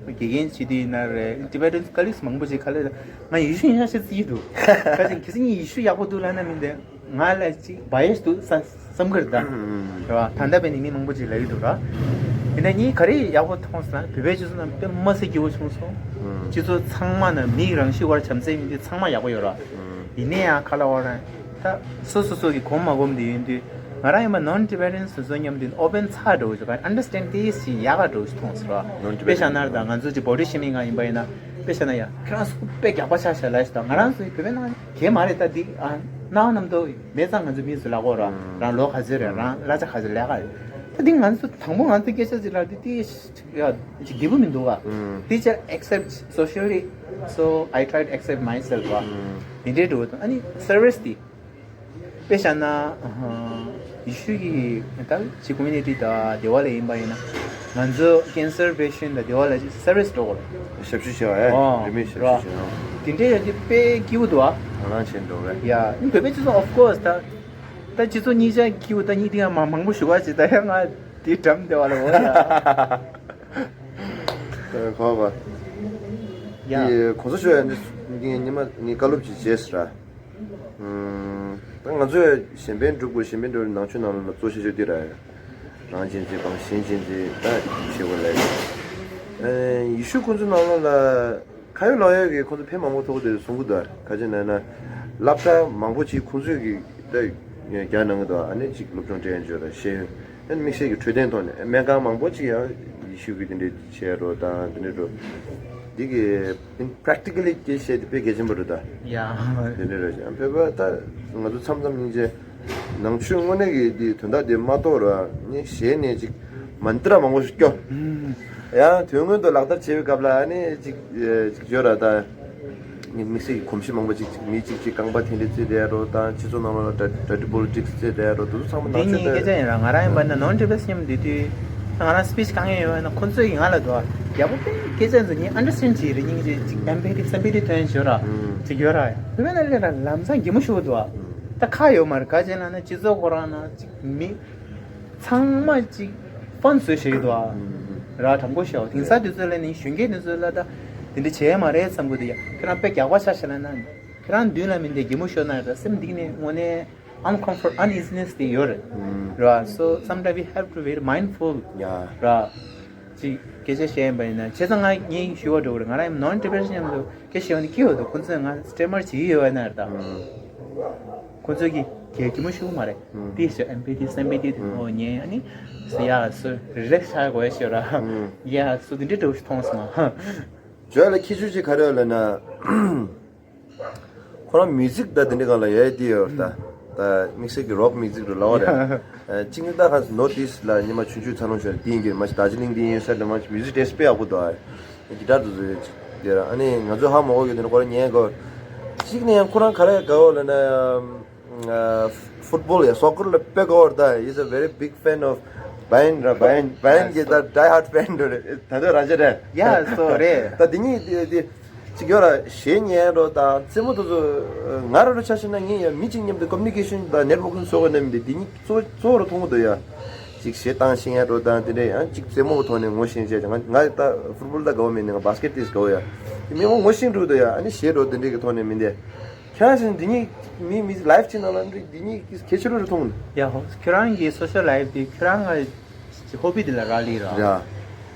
དགེ་རྒན་བྱེད་དུས་ཡིན་ན་རེད། ཊི་བེ་ཊན་ཀ་ལིག་མང་པོ་ཅིག་ག་ལེར་ང་ཡེ་ཤུ་ཡིན་ཤག་ཤེས་ཀྱི་འདུག་ཁ་ཅིག་ཁྱེད་ཚོ་གཉིས་ཡེ་ཤུ་ཡག་པོ་འདུག་ལབ་ན་མི་འདུག་ང་ལ་ཅིག་བ་ཡེ་སི་འདུག་བསམ་གི་རེད་ད། རེད་བ། ད་ལྟ་བས་ནི་མི་མང་པོ་ཅིག་ལབ་ཀྱི་འདུག་ར། ཡིན་ན་ངས་ག་རེ་ཡག་པོ་མཐོང་སོང་ན་བོད་པའི་སྤྱི་ཚོགས་ནང་དཔེ་མ་སྲིད་སྐྱིད་པོ་བྱུང་སོང་། སྤྱི་ཚོགས་ཚང་མ་ནང་མིའི་རང་གཤིས་དབར་བྱམས་བརྩེ་ཡོད་དུས་ཚང་མ་ཡག་པོ་ཡོད་ར། ཡིན་ནའི་ཡང་ཁ་ལ་བ་ར། ད་སོ་སོ་སོ་གི་གོམས་མ་གོམས་དེ་ཡིན་དུས་ང་རང་ཡིན་པ་ནོན་ཊི་བེ་ཊན་སི་དེ་ཚོ་མཉམ་དུ་ཨོ་པན་ཚ་འགྲོ་ཞིག་ཨན་ཌར་སི་ཊེན་ཌིང་ཏེ་ཞིག་ཡག་ག་འགྲོ་ཞིག་མཐོང་སོང་ར། དཔེ་བཞག་ན་ར་ད་ང་ཚོ་ཅིག་བོ་ཌི་ཤེ་མིང་ང་ཡིན་པ་ཡིན་ན་དཔེ་བཞག་ན་ཡ་ཁྱེད་རང་ཚོ་དཔེ་རྒྱག་པ་ཆགས་ཤག་ལབ་ཞིག་ད་ང་རང་ཚོ་བོད་པའི་ནང་གས་མ་རེད་ད་འདི་ཨ་གནའ་བ་རྣམ་རྟོག་མེད་ཙང་ང་ཚོ་མི་ཚོ་ལབ་དགོས་ར། རང་ལོ་ག་ཚོད་རེད། རང་གླ་ཆ་ག་ཚོད་ལས་ཀ་རེད། ད་འདི་ང་ཚོ་དང་པོ་ང་ཚོ་སྐད་ཆ་ཅིག་ལབ་དུས་དེ་ཡ་ཅིག་བདེ་པོ་མི་འདུག་ག་དེ་ཅིག་accept socially, so I try to accept myself. དེ་འདྲའི་འགྲོ་དང་ཨ་ནི་སར་བི་སི་དེ་དཔེ་བཞག་ན་ཡེ་ཤུ་གི་ད་ཅིག་ཀོ་མུ་ནི་ཊི་དང་སྡེ་བ་ལ་ཡིན་པ་ཡིན་ན་ང་ཚོ་ཀེན་སར་པེ་ཤེན་ཊི་དང་སྡེ་བ་ལ་ཅིག་སར་བི་སི་འགྲོ་དགོས་རེད། ཞབས་ཞུ་བྱེད་པ་ཨེ། ཨོ་རིན་མེད་ཞབས་ཞུ་ར། བྱེད་ཡོང་། དེ་འདྲའི་ཡོད་དུས་དཔེ་སྐྱིད་པོ་འདུག་ཨ། ང་རང་བྱས་འགྲོ་རེད། ཡ། བོད་པའི་སྤྱི་ཚོགས་of course ད་ད་སྤྱི་ཚོགས་གཉིས་ཆ་སྐྱིད་པོ་ད་གཉིས་དེ་ཡང་མང་མང་པོ་ཞུ་བ་ཅིག་ད་ཡང་ང་དེ་འགྲམ་སྡེ་བ་ལ་འོ་ཡ། གོ་བ། ཡ། དེ་གོང་ས་མཆོག་ཡ་འདི་ངས་ཉི་མ་ངས་བཀའ་སློབ་ཅིག་བྱས་ཟེར་ར། ད་ང་ཚོས་གཞན་ཕན་སྒྲུབ་དགོས། གཞན་ཕན་སྒྲུབ་ནང་ཆོས་ནང་ལ་གཙོ་ཆེ་ཤོས་འདི་ར། རང་གཅེས་འཛིན་དང་གཞན་གཅེས་འཛིན་ད་བྱེད་དགོས་ལས། ཡེ་ཤུ་ཁོང་ཚོ་ནང་ལོགས་ལ་ཁ་ཡོད་ལག་ཡོད་ཀྱི་ཁོང་ཚོ་ཕན་མང་པོ་ཐོགས་དེ་གསུང་གི་འདུག་ག་ཅི་ན་ན་སློབ་གྲྭ་མང་པོ་ཅིག་ཁོང་ཚོས་ཀྱི་ད་རྒྱ་ནང་གི་འདུག་ཨ་ནི་ཅིག་སློབ་སྦྱོང་སྤྲད་ཡོད་ར་ཤེས་ཡོན། ཨ་ནི་དམིགས་བསལ་གྱི་འཕྲོད་བསྟེན་ཐོག་ནས་སྨན་ཁང་མང་པོ་ཅིག་ཡང་ཡེ་ཤུ་གི་དེ་འདྲའི་བྱས་རོགས་དང་དེ་འདྲའི་རོགས་འདི་གི་ཨིན་པ་རེག་ཊི་ཀ་ལི་སྐད་ཆ་བཤད་དེ་དཔེ་གལ་ཆེན་པོ་རེད་ད། ཡ། དེ་འདྲའི་རོགས་ཡང་བོད་པ་ད་ང་ཚོ་མཚམས་མཚམས་སྙིང་རྗེ་ནང་ཆོས་དངོས་གནས་ཀྱི་འདི་དོན་དག་དེ་མ་རྟོགས་ར་ནི་ཞེད་ནས་ཅིག་མན་ཏྲ་མང་པོ་ཞིག་སྐྱོ། ཡང་དོན་དངོས་དུ་ལག་བསྟར་བྱེད་པའི་སྐབས་ལ་ཨ་ནི་ཅིག་ཅིག་བརྗོད་ར་ད། ངས་དམིགས་བསལ་གྱི་གོམས་གཤིས་མང་པོ་ཅིག་ཅིག་མི་གཅིག་གཅིག་རྐང་པ་འཐེན་ཏེ་རྩེད་བསྡད་རོགས་དང་སྤྱི་ཚོགས་ནང་ལ་ཌར་ཊི་པོ་ལི་ཊིག་སི་རྩེད་བསྡད་རོགས་དེ་ཚོ་ཚང་མ་འདི་ནང་ཆོས་གཉིས་སྐད་ཆ་ཡིན་ར། ང་རང་ཡིན་པ་ན་ནོན་ཊི་བེ་ཊན་སི་མཉམ་དུ་དུས་ང་རང་སི་པི་ཆི་དཀའ་ངལ་ཡོད་ན་ཁོང་ཚོས་ཡིན་ང་ལ་འདུག་ཡག་པོ་དཔེ་སྐད་ཆ་ཚོ་ངས་ཨན་ཌར་སི་ཊེན་ཌི་བྱེད་ཡིན་རེད། སྙིང་རྗེ་ཅིག་ཨེམ་པེ་ཐི་སེམ་པེ་ཐི་ཐོན་བྱོས་ར་ཅིག་ཡོད་ར། དེ་བས་ན་ལས་ར་ལམ་སང་གད་མོ་ཤོར་འདུག་ད་ཁ་ཡོད་མ་རེད། ག་བྱས་ན་ན་སྤྱི་ཚོགས་ཁོ་རང་ན་ཅིག་མི། ཚང་མ་ཅིག་ཕོན་བཟོས་བྱེད་ཀྱི་འདུག་ཨ། ར་དྲང་པོ་བཤད་པ་དེང་སང་དུས་ཚོད་ལ་ནི་གཞོན་སྐྱེས་དེ་ཚོ་ལ་ད་དེ་འདྲ་བྱས་མ་རེད་བསམ་གི་འདུག་ཡ། ཁྱེད་རང་དཔེ་རྒྱགས་པ་ཆགས་ཤག་ལབ་ན་ཁྱེད་རང་མདུན་ལ་མི་འདི་གད་མོ་ཤོར་ན་ད་སེམས་གཏིང་ནས་དངོས་གནས་ཨན་ཀོམ་ཕོར་ཊི་ཨན་ཨི་ཛི་ནེ་སི་དེ་ཡོད་རེད། ར་སོ་སམ་ཊའིམ་སི་ཝི་ཧེབ་ཊུ་ཝེ་རི་མའིན་ཌ་ཕུལ། ཡ། ར་ཅིག་སྐད་ཆ་བཤད་ཡིན་པ་ཡིན་ན་བྱས་ཙང་ང་ངའི་ཞུ་བ་འགྲོ་གི་རེད། ང་རང་ཡང་ནོན་ཊི་བེ་ཊན་སི་མཉམ་དུ། སྐད་ཆ་བཤད་ཡོང་ནས་སྐྱིད་པོ་འདུག་ཁོང་ཚོས་ང་སི་ཊི་རི་མར་བྱེད་ཀྱི་ཡོད་པ་ན་རེད་ད། ཁོང་ཚོས་ཀྱི་གལ་གྱི་མོ་ཤུགས་མ་རེད། དེ་ཞོ་ཨེམ་པེ་ཐི་སེམ་པེ་ཐི་དེ་ནོ་ཉན་ཨ་ནི་སོ་ཡ་སོ་རི་ལེག་སི་ཆགས་དགོས་ཤོད་ར། ཡ་སོ་དེ་འདྲའི་འདྲ་བོ་ཞིག་མཐོང་སོང་ང་། ཇོ་ལ་ཁྱི་ཆུ་ཅིག་ག་རེ་ཡོད་ལབ་ན། ཁོ་རང་མིའུ་ཛིག་ད་དེ་འདྲའི་སྒང་ལ་ཡ་དེ་ཡོད་ད། ད་དམིགས་བསལ་གྱི་རོག་མིའུ་ཛིག་རུ་ལ་བ་རེད། ཨ་གཅིག་ནི་ད་ཁ་ནོར་ཐི་ཨིསྟ་ལ་ཉི་མ་ཆུང་ཆུང་འཚར་ལོངས་བྱུང་རེད། དེ་ཡིན་གྱི་མ་གཞི་དར་ཇི་ལིང་དེ་ཡིན་ས་དེ་མ་གཞི་མིའུ་ཛིག་ཊེ་སི་ཊི་དཔེ་ཡག་པོ་འདུག་ཨ་གི་ཏར་དུ་བཟོས་ཡོད་ཅིག་དེ་ར། ཨ་ནི་ང་ཚོ་ཧ་མ་གོ་གི་དེ་ནི་ཁོ་རང་ཉན་གོ། གཅིག་ནི་ཡང་ཁོ་རང་ག་རེ་དགའ་བོ་ལ་ན། ཨ་ཕུཊ་བོལ་ཡ་སོ་ཀར་ལ་དཔེ་དགའ་བོ་རེད་ད། He's a very big fan of Bayern ར། Bayern Bayern གི་ད་die hard fan འགྲོ་རེད། ད་དུང་རང་ཅག་རེད། ཡ་སོ་རེད། ད་དེ་གཉིས་དེ་དེ། གཅིག་ཡོད་ར་གཞས་ཉན་འགྲོ་དང་རྩེད་མོ་དེ་ཚོ། ང་རང་རུ་ཆ་བཞག་ན་ངས་ཡ་མི་གཅིག་མཉམ་དུ་ཀོ་མུ་ནི་ཀེ་ཤན་དང་ནེཊ་ཝོ་ཀིང་བཟོ་དགོས་ན་མི་འདི་འདི་གཉིས་གཙོ་གཙོ་བོ་རུ་མཐོང་གི་འདུག་ཡ། གཅིག་གཞས་བཏང་ཤེས་ཡ་འགྲོ་དང་དེ་འདྲས་ཡང་གཅིག་རྩེད་མོ་གི་ཐོག་ནས་ངོ་ཤེས་བྱས་ང་ང་ད་ཕུཊ་བོལ་ད་དགའ་བོ་མེད་ནས་ང་བྷ་སི་ཀེཊ་ཏིས་དགའ་བོ་ཡ། དེ་མི་ངོ་ངོ་ཤེས་འགྲོ་འདུག་ཡ། ཨ་ནི་གཞས་འགྲོ་དེ་འདྲས་ཀྱི་ཐོག་ནས་མི་འདི། ཁྱེད་རང་ཚོ་འདི་གཉིས་མི་མི་ལའིབ་ཅིག་ནང་ལ་འདི་གཉིས་གལ་ཆེ་རུ་རུ་མཐོང་གི་འདུག་ཡ་ཧོ། ཁྱོད་རང་གི་སོ་ཤལ་ལའིབ་དེ་ཁྱོད་རང་གི་ཅིག་ཧོ་བི་དེ་ལ་རག་ལས་ར། ཡ།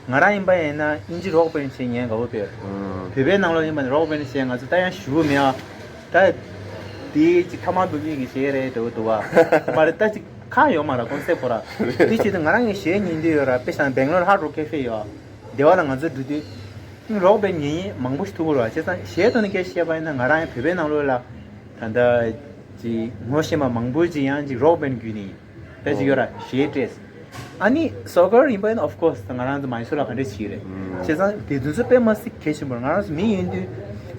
ང་རང་ཡིན་པ་ཡིན་ན་དབྱིན་ཇི་རོག་བེན་ཌི་བྱས་ཉན་དགའ་བོ་དཔེ། ཨུམ། བོད་པའི་ནང་ལོགས་ཡིན་པ་ན་རོག་བེན་ཌི་བྱས་ང་ཚོ་ད་ཡང་ཞུ་གི་མེད་ཨ། ད་དེ་ཅིག་ཐ་མག་འདུག་མཁན་གྱི་གཞས་རེད་འདྲ་བོ་འདུག་བ། མ་རེད་ད་ཅིག་ཁག་ཡོད་མ་ར་ཀོན་སེབ་ཁོ་ར། དེ་བྱེད་དུས་ང་རང་གི་གཞས་ཉན་འདོད་ཡོད་ར། དཔེ་བཞག་ན་སྦེང་ལོར་ཧར་རོག་ཁེ་ཧྥེ་ཡོད། དེ་བ་ལ་ང་ཚོ་འགྲོ་དུས། རོག་བེན་ཌི་ཉན་མཁན་མང་པོ་ཞིག་ཐུག་གི་ར། བྱས་ཙང་གཞས་ཐོག་ནས་སྐད་ཆ་བཤད་པ་ཡིན་ན་ང་རང་ཡང་བོད་པའི་ནང་ལོགས་ལ་ད་ལྟ་ཅིག་ངོ་ཤེས་པ་མང་པོ་ཅིག་ཡང་ཅིག་རོག་བེན་ཌི་བརྒྱུད་ནས། ད་ཅིག་ཡོད་ར་གཞས་སྤྲད། ཨ་ནི་སོ་ཀར་ཡིན་པ་ཡིན་ན་of course ད་ང་རང་ཚོ་མ་ཡི་སོ་ལ་ག་འདྲས་བྱེད་ཀྱི་རེད། བྱས་ཙང་དེ་དུས་ཚོད་དཔེ་མ་སྲིད་གལ་ཆེན་པོ་རེད། ང་རང་ཚོ་མི་ཡིན་དུས་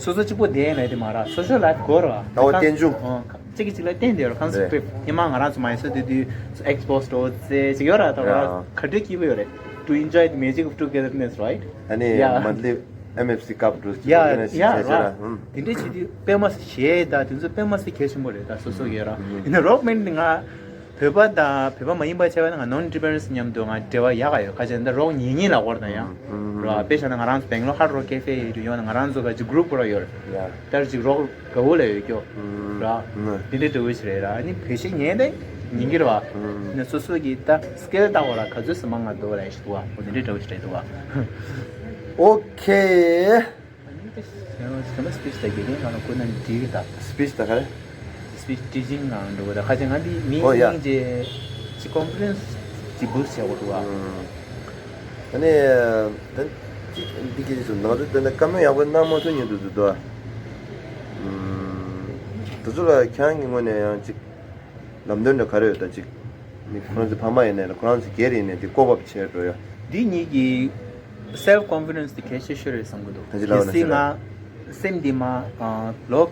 སོ་སོ་གཅིག་པོ་བསྡད་ཡ་ལས་དེ་མ་ར་སོ་ཤལ་ལའིབ་དགོས་ར། ད་འོ་རྟེན་འབྱུང་། ཨོ་གཅིག་གིས་གཅིག་ལ་བརྟེན་བསྡད་ཡོད་ར། གང་ཟེར་རེད། དཔེ་ཉི་མ་ང་རང་ཚོ་མ་ཡི་སོ་དེ་དུས་ཨེག་སི་པོ་སི་འགྲོ་ཚེ་ཅིག་ཡོད་ར། ད་ང་རང་ཡ་ག་འདྲས་སྐྱིད་པོ་ཡོད་རེད། To enjoy the magic of togetherness, right? ཨ་ནི་ཡ་མན་ཐ་ལི་ཨེམ་ཨེཕ་སི་ཀབ་འགྲོ་ཅིག་ཡ་ཨོར་ག་ནའི་ཛེ་ཡ་ཤན་བྱས་ར། ར། ཨུམ། དེ་འདྲས་བྱེད་དུས་དཔེ་མ་སྲིད་གཞས་དང་དེ་ཚོ་དཔེ་མ་སྲིད་གལ་ཆེན་པོ་རེད། ད་སོ་སོ་ཡོད་ར། ཡིན་ན་རོག་བེན་ཌི་ང་བོད་པ་དང་བོད་པ་མ་ཡིན་པ་བྱས་པ་ན་ང་ནོན་ཊི་བི་ཡ་ར་སི་མཉམ་དུ་ང་འབྲེལ་བ་ཡག་ག་ཡོད། ཁ་ཅིག་ད་རོག་ཉན་ཉན་ལ་འོར་དང་ཡང་ར། དཔེ་བཞག་ན་ང་རང་ཚོ་སྦེང་ལོར་ཧར་རོག་ཁེ་ཧྥེ་ཡོད་དུས་ཡོང་ན་ང་རང་ཚོ་ག་ཅིག་གུ་རུབ་ར་ཡོད་ར། ཡ་ད་ཅིག་རོག་དགའ་བོ་ལ་ཡོད་སྐྱོ། ར། དེ་འདྲའི་འདྲ་བོ་ཞིག་རེད་ར། ཨ་ནི་བོད་གཞས་ཉན་ནས་ཉན་གྱི་རེད་བ། ནས་སོ་སོ་གི་ད་སི་ཀིལ་ལྟ་བ་ར་ག་ཚོད་ཟིན་མ་ང་འདུག་ལ་ཞིག་འདུག་བ། འོ་དེ་འདྲའི་འདྲ་བོ་ཞིག་རེད་འདུག་བ། ཨོ་ཁེ། ཨ་ནི་ད་ཞེ་མ་སི་པིཆ་ད་དགེ་རྒན་ང་ལ་བསྐུར་ན་འགྲིག་གི་ད། སི་པིཆ་ད་ག་རེ། སི་པིཆ་ཊི་ཅིང་ང་འགྲོ་གི་ད། ཁ་ཅིག་ང་འདི་མི་ཨོ་ཡ། ཡིན་རྗེས་ཅིག་ཀོན་ཕ་རེན་སི་ཅིག་བུ་སི་བྱེད་དགོས་འདུག་བ། ཨ་ནི་ད་ཅིག་འདི་སྐད་ཆ་ཚོ་ང་ཚོ་དེ་འདྲ་བཀའ་མོལ་ཡག་པོ་གནང་མ་ཐུབ་མཁན་འདུག་འདུག་ད། ཨུམ། དེ་ཚོ་ལ་ཁྱེད་རང་གི་ངོས་ནས་ཡང་ཅིག་ལམ་སྟོན་འདྲ་ག་རེ་ཡོད་ད། ཅིག་མི་ཁོ་རང་ཚོ་ཕ་མ་ཡིན་ནའི་ཁོ་རང་ཚོ་སྒེར་ཡིན་ནའི་དེ་ཀོབ་ཨབ་བྱས་འགྲོ་ཡ། འདི་གཉིས་ཀྱི་སེལ་ཕི་ཀོན་ཕི་ཌེན་སི་དེ་གལ་ཆེ་ཤོས་རེད་བསམ་གྱི་འདུག་ད་ཅི་ལབ་ན་གལ་སྲིད་ང་སེམས་འདི་མ་ལོ་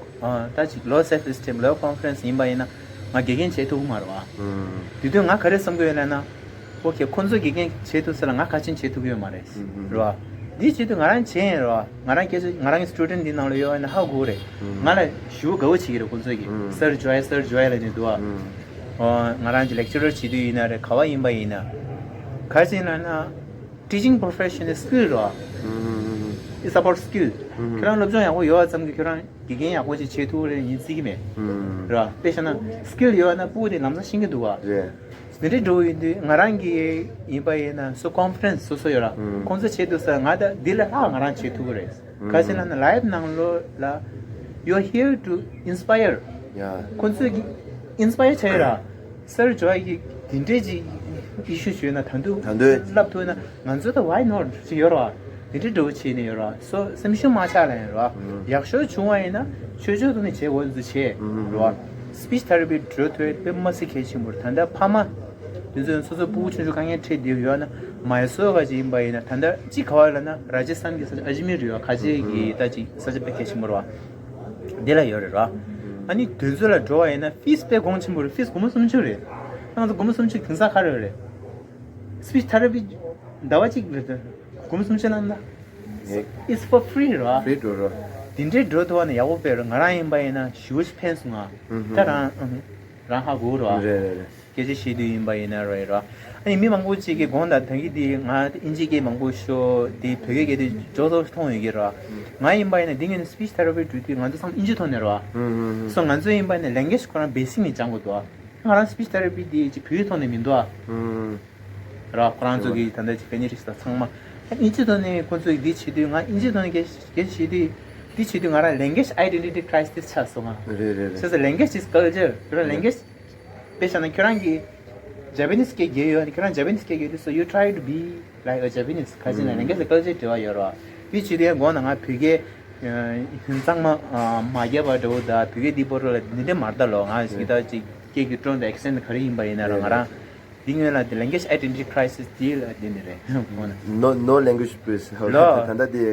ད་ཅིག་ལོ་སེལ་ཕི་ཨེ་སི་ཊིམ་ལོ་ཀོན་ཕི་ཌེན་སི་ཡིན་པ་ཡིན་ན་ང་དགེ་རྒན་བྱེད་ཐུབ་ཀྱི་མ་རེད་བ། དེ་དུས་ང་ག་རེ་བསམ་གྱི་ཡོད་ལབ་ན། ཨོ་ཁེ། ཁོང་ཚོ་དགེ་རྒན་བྱེད་ཐུབ་ས་ལ་ང་ག་ཅིན་བྱེད་ཐུབ་ཀྱི་ཡོད་མ་རེད། རེད་བ། འདི་བྱེད་དུས་ང་རང་བྱས་ཡིན་རེད་བ། ང་རང་སྐད་ཆ་ང་རང་གི་སི་ཊུ་ཌེན་ཊི་འདི་ནང་ལ་ཡོད་ཡིན་ན་ཧ་གོ་རེད། ང་ལ་ཞུ་དགའ་བོ་བྱེད་ཀྱི་རེད་ཁོང་ཚོ་གིས། སར་ཇོའི་སར་ཇོའི་ལབ་ནས་འདུག་བ། ཨོ་ང་རང་གི་ལེག་ཅི་རར་བྱེད་དུས་ཡིན་ན་རེད། ག་བ་ཡིན་པ་ཡིན་ན། ག་ཅིན་ལབ་ན། ཊི་ཅིང་པོ་རོ་ཕེ་ཤན་ནི་སི་ཀིལ་རེད་བ། It's about skill. ཁྱོད་རང་སློབ་སྦྱོང་ཡག་པོ་ཡོད་པ་ཙམ་གྱིས་ཁྱོད་རང་དགེ་རྒན་ཡག་པོ་ཅིག་བྱེད་ཐུབ་ཀྱི་རེད་ཡིན་བརྩི་གི་མེད། རེད་བ། དཔེ་བཞག་ན་སི་ཀིལ་ཡོད་ན་ཕྲུ་གུ་དེ་ལམ་སང་ཤེས་ཀྱི་འདུག་བ། རེད། དེ་འདྲའི་འགྲོ་ཡིན་དུས་ང་རང་གི་ཡིན་པ་ཡིན་ན་སོ་ཀོན་ཕི་ཌེན་སི་སོ་སོ་ཡོད་ར། ཁོང་ཚོ་བྱེད་དུས་ས་ང་ད་འདི་ལས་ལྷག་ང་རང་བྱེད་ཐུབ་ཀྱི་རེད། ག་ཅི་ལབ་ན་ལའིབ་ནང་ལོགས་ལ། You're here to inspire. ཡ། ཁོང་ཚོས་ཀྱི་ཨིན་སི་པ་ཡར་བྱས་ར། སར་ཇོའི་གི་དེ་འདྲས་ཅིག་ཨི་ཤུ་ཞུས་ན་ད་དུང་ད་དུང་ལབ་ཐུབ་ན་ང་ཚོ་ད་why not ཅིག་ཡོད་ར་བ། དེ་འདྲས་འདྲ་བོ་བྱས་ནས་ཡོད་ར། སོ་སེམས་ཤུགས་མ་ཆག་ལ་ཡིན་ར་བ། ཡག་ཤོས་བྱུང་བ་ཡིན་ན་ཆོས་ཕྱོགས་ཐོག་ནས་བྱེད་དགོས་ཚུལ་བྱས་ར་བ། སི་པིཆ་ཐེ་ར་པི་འགྲོ་ཐུབ་ཡ་དཔེ་མ་སྲིད་གལ་ཆེན་པོ་རེད། ད་ལྟ་ཕ་མ་དེ་ཚོས་སོ་སོ་ཕྲུ་གུ་ཆུང་ཆུང་དཀའ་ངལ་འཕྲད་བསྡད་ཡོད་ན་མ་ཡ་སོ་ག་ཅིག་ཡིན་པ་ཡིན་ན་ད་ལྟ་ཅིག་ག་བ་ལབ་ན་ར་ཇི་སི་ཐན་གྱི་ས་ཆ་ཨ་ཇི་མིར་ཡོད་ག་ཅིག་གི་ད་ཅིག་ས་ཆ་དཔེ་གལ་ཆེན་པོ་རེད་བ། འདི་ལ་ཡོད་རེད་ར། ཨ་ནི་དུས་ཚོད་ལ་འགྲོ་བ་ཡིན་ན་ཕིས་དཔེ་གོང་ཆེན་པོ་རེད། ཕིས་སྒོར་མོ་སུམ་ཅུ་རེད། ང་ཚོ་སྒོར་མོ་སུམ་ཅུ་དེང་སང་ག་རེ་རེད། སི་པིཆ་ཐེ་ར་པི་ཟླ་བ་གཅིག་རེད་དེ། སྒོར་མོ་སུམ་ཅུ་ལབ་ན། It's for free རེད་བ། ཕི་རི་འགྲོ་ར། དེ་འདྲའི་འགྲོ་ཐུབ་པ་ན་ཡག་པོ་དཔེ་རེད། ང་རང་ཡིན་པ་ཡིན་ན་ཞེ་པོ་ཅིག་ཕན་སོང་ང་། ད་རང་ཨ་རང་ཧ་གོ་རེད་བ། རེད་རེད་རེད། སྐད་ཆ་བཤད་དུས་ཡིན་པ་ཡིན་ན་རེད་ར། ཨ་ནི་མི་མང་པོ་ཅིག་གིས་དགོངས་དག་ད་གི་འདི་ང་དབྱིན་ཇི་སྐད་མང་པོ་ཤོད་དེ་བོད་སྐད་སྐད་དུས་ཇོ་ཟོ་མཐོང་ཡོད་ཀྱི་ར། ང་ཡིན་པ་ཡིན་ན་འདི་ངས་ནི་སི་པིཆ་ཐེ་ར་པི་འགྲོ་དུས་ང་ཚོ་ཚང་མ་དབྱིན་ཇི་ཐོག་ནས་ར། སོ་ང་ཚོ་ཡིན་པ་ཡིན་ན་ལེང་གེ་ཇི་ཁོ་རང་བེ་སིག་ནས་སྦྱང་དགོས་འདུག་ཨ། ང་རང་སི་པིཆ་ཐེ་ར་པི་འདི་ཅིག་བོད་ཡིག་ཐོག་ནས་མི་འདུག་ཨ། ར་ཁོ་རང་ཚོ་གི་ད་ལྟ་ཅིག་པེ་ནེ་རིགས་དང་ཚང་མ་དབྱིན་ཇི་ཐོག་ནས་ཁོ་ཚོ་གི་འདི་བྱེད་དུས་ང་དབྱིན་ཇི་ཐོག་ནས་སྐད་སྐད་བྱེད་དུས་འདི་བྱེད་དུས་ང་རང་ལེང་གེ་ཇི་ཨའི་ཌེན་ཊི་ཊི་ཁི་རའི་སི་སི་ཆགས་སོང་ང་། རེད་རེད་རེད། བྱས་ཙང་ལེང་གེ་ཇི་ཨིས་ཀལ་ཅར། ཁྱོད་རང་ལེང་གེ་ཇི་དཔེ་བཞག་ན་ཁྱོད་རང་གི་ཇ་པ་ནིས་སྐད་རྒྱག་ཡོད་ན་ཁྱོད་རང་ཇ་པ་ནིས་སྐད་རྒྱག་དུས་so you try to be like a Japanese ག་ཅི་ན་ལེང་གེ་ཇི་དང་ཀལ་ཅར་འབྲེལ་བ་ཡོད་ར། འདི་བྱེད་དུས་ཡང་དགོངས་དག་ང་བོད་སྐད། གཙང་མ་མ་བརྒྱབ་པ་འདྲ་བོ་དང་བོད་སྐད་འདི་པོ་རོ་ལ་འདི་འདྲ་མ་རེད་ད་ལོ། ང་ཞིག་ད་ཅིག་སྐད་ཀྱི་ཀྲོང་དང་ཨེག་སེན་ག་རེ་ཡིན་པ་ཡིན་ན་ར་ང་རང་འདི་སྔོན་ལ་འདི་language identity crisis འདི་ལ་འདི་འདི་རེད། No, no language please. ལོ། ད་ལྟ་འདི་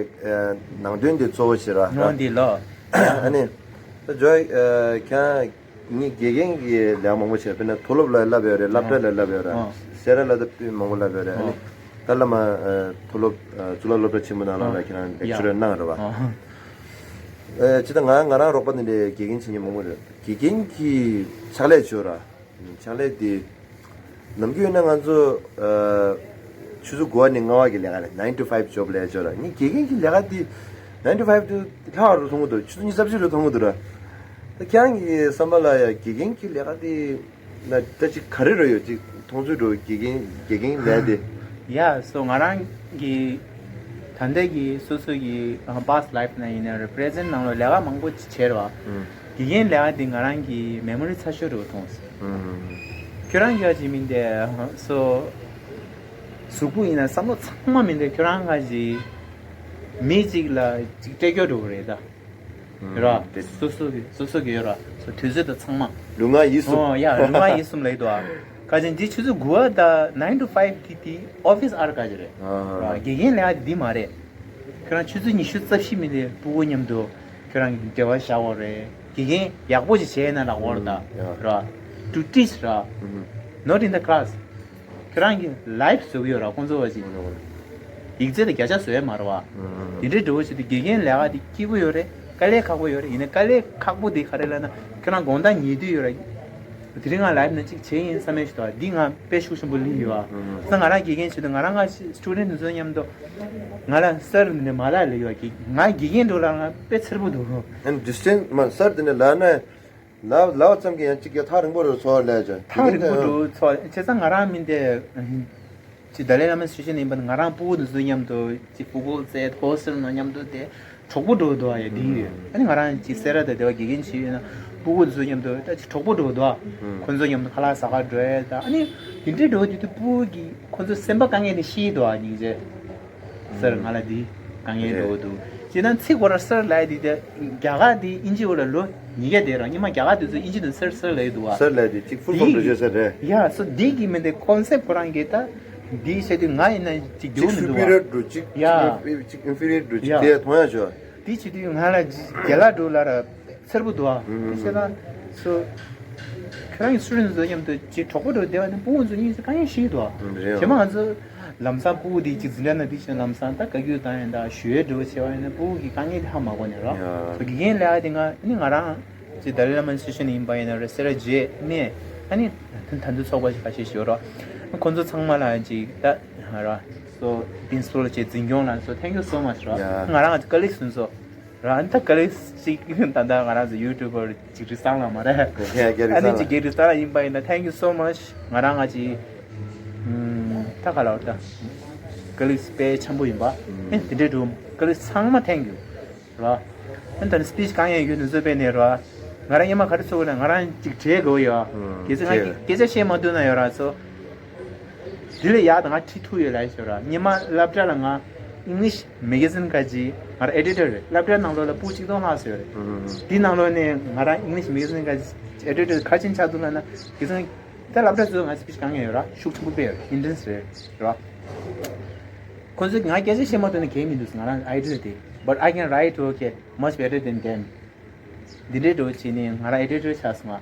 ནང་དོན་འདི་གཙོ་བོ་བྱེད་ར། ནོ་འདི་ལོ། ཨ་ནི་ད་ཇོ་ཁྱང་ངས་དགེ་རྒན་གྱི་ལས་མང་པོ་བྱས། དཔེར་ན་མཐོ་སློབ་ལ་བསླབ་ཡོད་རེད། སློབ་གྲྭ་ལ་བསླབ་ཡོད་རེད། ཨ། སེ་ར་ལ་ད་དཔེ་མང་པོ་བསླབ་ཡོད་རེད། ཨ་ནི་ཨ། ད་བླ་མ་ཨ་མཐོ་སློབ་ཨ་གཙུག་ལག་སློབ་གྲྭ་ཆེན་པོ་ནང་ལོགས་ལ་ཨ་ཁྱེད་རང་ལེག་ཆ་རེ་གནང་རེད་བ། ཨ། ཨ་ཅི་ད་ང་ང་རང་རོགས་པ་འདི་འདྲའི་དགེ་རྒན་བྱེད་མཁན་མང་པོ་རེད། དགེ་རྒན་གྱི་ཕྱག་ལས་བྱོས་ར། ཕྱག་ལས་དེ་ནམ་རྒྱུན་ཡིན་ན་ང་ཚོ་ཨ་ཆུ་ཚོད་དགུ་པ་ནས་ལྔ་པ་གི་ལས་ཀ་རེད། nine to five job ལས་བྱོས་ར། ངས་དགེ་རྒན་གྱི་ལས་ཀ་དེ་nine to five དེ་ལྷག་རུ་མཐོང་གི་འདུག་ཆུ་ཚོད་ཉི་ཤུ་རྩ་བཞི་རུ་མཐོང་གི་འདུག་ར། ད་ཁྱེད་རང་གི་བསམ་པ་ལ་ཡ་དགེ་རྒན་གྱི་ལས་ཀ་དེ་ན་ད་ཅིག་ག་རེ་རེ་ཡོད་ཅིག་མཐོང་ཚུལ་འགྲོ། དགེ་རྒན་དགེ་རྒན་ལས་དེ། ཡ་སོ་ང་རང་གི་ད་ལྟ་གི་སོ་སོ་གི་past life ན་ཡིན་ན་རེད་present ནང་ལོ་ལས་ཀ་མང་པོ་ཅིག་བྱས་རེད་བ། དགེ་རྒན་ལས་ཀ་དེ་ང་རང་གི་memory ཚ་ཤོས་རེད་བ་མཐོང་སོང་། ཁྱོད་རང་གི་ཡ་ཅིག་མིན་དེ་སོ་གཟུགས་པོ་ཡིན་ན་བསམ་བློ་ཚང་མ་མིན་དེ་ཁྱོད་རང་ག་ཅིག་མི་གཅིག་ལ་ཅིག་སྤྲད་སྐྱོ་འགྲོ་གི་རེད་ད། ར། དེ་སོ་སོ་གི་སོ་སོ་གི་ཡོད་ར། སོ་དུས་ཚོད་དང་ཚང་མ། ལུས་ངག་ཡིད་གསུམ། ཨོ་ཡ་ལུས་ངག་ཡིད་གསུམ་ལ་ཡོད་དོ། ཨ་ཁ་ཅན་འདི་ཆུ་ཚོད་དགུ་པ་ད་nine to five དེ་དེ་office hour ག་ཅི་རེད། ཨ་ར་དགེ་རྒན་ལས་ཀ་དེ་འདི་མ་རེད། ཁྱོད་རང་ཆུ་ཚོད་ཉི་ཤུ་རྩ་བཞི་མི་ལས་སྤུ་གུ་མཉམ་དུ་ཁྱོད་རང་གི་འབྲེལ་བ་བཞག་དགོས་རེད། དགེ་རྒན་ཡག་པོ་ཞིག་བྱས་ན་ལགས་འོར་ད། ཡ། ར། To teach ར། Not in the class. ཁྱོད་རང་གི་life བཟོ་གི་ཡོད་ར་ཁོང་ཚོ་བ་ཅིག་ཡིག་ཚད་ལ་བརྒྱ་ཆ་བཟོ་ཡ་མ་རེད་བ། དེ་འདྲའི་འགྲོ་བ་ཞིག་དེ་དགེ་རྒན་ལས་ཀ་དེ་སྐྱིད་པོ་ཡོད་རེད། དཀའ་ལས་ཁག་པོ་ཡོད་རེད། ཡིན་ན་དཀའ་ལས་ཁག་པོ་དེ་ག་རེ་ལབ་ན་ཁྱོད་རང་དགོང་དག་ཉལ་དུས་ཡོད་ར། དེ་རིང་ང་life ནང་ཅིག་བྱས་ཡིན་བསམ་ཡས་ཞིག་འདུག་འདི་ང་དཔེ་ཤུགས་ཆེན་པོ་སླེབས་ཡོད་བ། ས་ང་རང་དགེ་རྒན་བྱེད་དུས་ང་རང་ང་student དེ་ཚོ་མཉམ་དུ་ང་ལ་སར་འདི་འདྲ་མ་ལབ་ལབ་ཡོད་བ། ང་དགེ་རྒན་འགྲོ་ལ་ང་དཔེ་འཚེར་པོ་འདུག་ཨན་distance མ་སར་དེ་ནས་ལབ་ན། ལབ་ལབ་ཙམ་གྱིས་ཡང་གཅིག་ཀྱང་ཐག་རིང་པོ་རུ་ཚོར་ལས་ཀྱང་ཐག་རིང་པོ་རུ་ཚོར། བྱས་ཙང་ང་རང་མིན་ཏེ། ཅི་ཏཱ་ལའི་བླ་མའི་སི་ཊུ་ཌེན་ཊི་ཡིན་པ་ན་ང་རང་སྤུ་གུ་འདི་ཚོ་མཉམ་དུ་ཅི་ཕྲུ་གུ་བཙས་ཧོ་སི་ཊེལ་ནང་མཉམ་དུ་དེ་གྲོགས་པོ་འགྲོ་འདུག་ཨ་ཡ་དེ་ཡོད། ཨ་ནི་ང་རང་ཅི་སེ་ར་དང་སྡེ་བ་དགེ་རྒན་བྱེད་ཡོད་ན་སྤུ་གུ་འདི་ཚོ་མཉམ་དུ་ད་ཅི་གྲོགས་པོ་འགྲོ་འདུག་ཨ། ཁོ་ཚོ་མཉམ་དུ་ཁ་ལག་ཟ་ག་འགྲོ་ཡ་ད་ཨ་ནི་དེ་འདྲའི་འགྲོ་དུས་དུ་སྤུ་གུ་གི་ཁོ་ཚོ་སེམས་པ་དཀའ་ངལ་དེ་ཤེས་འདུག་ཨ་སྙིང་རྗེ། སར་ང་ལ་འདི་དཀའ་ངལ་འགྲོ་གི་འདུག་ཅེས་ན་ཚིག་གོ་ར་སར་ལབ་ཡ་འདི་དེ་རྒྱ་གར་འདི་ཨིན་ཇི་འོག་ལ་ལོ་ཉིས་བརྒྱ་དེ་རང་ཉི་མ་རྒྱ་གར་དུས་ཚོད་ཨིན་ཇི་དུ་སར་སར་ལབ་ཡ་འདུག་བ། སར་ལབ་ཡ་འདི་གཅིག་ཕུལ་ཕོམ་འདི་འགྲོ་ཤེས་སར་རེད། ཡ་སོ་འདི་གི་མི་འདི་ཀོན་སེབ་ཁོ་རང་གི་ད་འདི་བཤད་དུས་ང་ཡིན་ན་ཅིག་འགྱུར་མི་འདུག་བ། སུ་པི་རི་ཡར་འགྲོ་གཅིག་ཡ། གཅིག་ཨིན་ཕི་རི་ཡར་འགྲོ་གཅིག་ཡ། དེ་མཐོང་ཡ་ཆོག་འདི་བྱེད་དུས་ང་ལ་རྒྱལ་ལ་འགྲོ་ལ་ར། འཚེར་པོ་འདུག་ཨ། ཨུམ། དེ་བྱས་ན་སོ། ཁྱེད་རང་གི་སུ་རེད་ཚོ་མཉམ་དུ་ཅིག་གྲོགས་པོ་འགྲོ་བསྡད་པ་ནི་སྤུ་གུ་ཚོ་གཉིས་ཚོ་དཀའ་ངལ་ཞིག་འདུག་ཨ། ཨུམ་རེད་ཨ། བྱས་མ་ང་ཚོ་ལམ་སང་སྤུ་གུ་དེ་ཅིག་འཛིན་གྲྭ་ནང་དེ་བཞིན་ལམ་སང་ད་བཀའ་བཀྱོན་བཏང་ཡིན་ད་ཞུ་ཡས་འགྲོ་བྱས་པ་ཡིན་ན་སྤུ་གུ་གི་དཀའ་ངལ་དེ་ཧ་མ་གོ་ནས་རོ། ཡ། སོ་དགེ་རྒན་ལས་ཀ་དེ་ང་ནི་ང་རང་ཅིག་ཏཱ་ལའི་བླ་མ་སི་ཊུ་ཌེན་ཊི་ཡིན་པ་ཡིན་ན་རེད་སེ་ར་བྱེས་ནས་ཨ་ནི་ད་དུང་ཚོགས་པ་ཞིག་ཁ་ཤས་ཤིག་ཡོད་རོ། ཁོང་ཚོ་ཚང་མ་ལ་ཅིག་ད་རོ་སོ་པིན་སི་པལ་བྱས་འཛིན་སྐྱོང་ལ་སོ་thank you so much རོ། ཡ། ང་རང་ང་ཚོ་ཀ་ལིག་སུན་སོ། རང་ད་ག་རེ་ཞིག་ད་ལྟ་ང་རང་ཚོ་ཡུ་ཊུབ་པར་ཅིག་རི་སང་ལ་མ་རེད། ཡ་རྒྱ་རི་ཨ་ནི་སང་ཅིག་ལ་གི་རི་སང་ལ་ཡིན་པ་ཡིན་ན་thank you so much ང་རང་ང་ཅིག་ད་ག་ལ་བར་ད་ཀ་ལིག་དཔེ་ཆེན་པོ་ཡིན་པ་ཨེ་དེ་འདྲའི་འགྲོ་ཀ་ལིག་ཚང་མ་thank you ར། ཨ་ནི་ད་ནི་སི་པི་ཆི་གང་ཡང་ཡོད་ནི་བཟོ་པས་ནས་ར་ང་རང་སྙེ་མ་ག་རེ་ཚོ་གི་ན་ང་རང་ཅིག་བྲེལ་དགོས་ཡོད་གལ་སྲིད་ང་སྐད་ཆ་བཤད་མ་ཐུབ་ན་ཡོད་ར་ཚོ། དེ་ལས་ཡག་ད་ང་ཁྲིད་ཐུབ་ཡོད་ལབ་ཤོད་ར། སྔོན་མ་སློབ་གྲྭ་ལ་ང་English magazine ག་ཅིག་ང་རང་editor རེད། སློབ་གྲྭ་ནང་ལོགས་ལ་སྤུ་གཅིག་སྟོང་ལྷག་ཙམ་ཡོད་རེད། དེ་ནང་ལོགས་ནས་ང་རང་English magazine ག་ཅིག་editor ག་ཅིག་ཆགས་འདུག་ལབ་ན་དེ་ཚོ་ད་སློབ་གྲྭ་ཚོ་ང་ཚོ་སྤུ་གཅིག་གང་ཡང་ཡོད་ར་ཤུགས་ཆེན་པོ་སྤེལ་ཡོད་རེད། Entrance རེད་ར། ཁོ་ཚོས་ང་སྐད་ཆ་བཤད་མ་ཐུབ་ན་གལ་མི་འདུག་ང་རང་idea དེ། But I can write okay much better than them. འདི་འདྲའི་འགྲོ་བྱས་ནས་ང་རང་editor ཆགས་སོང་ང་།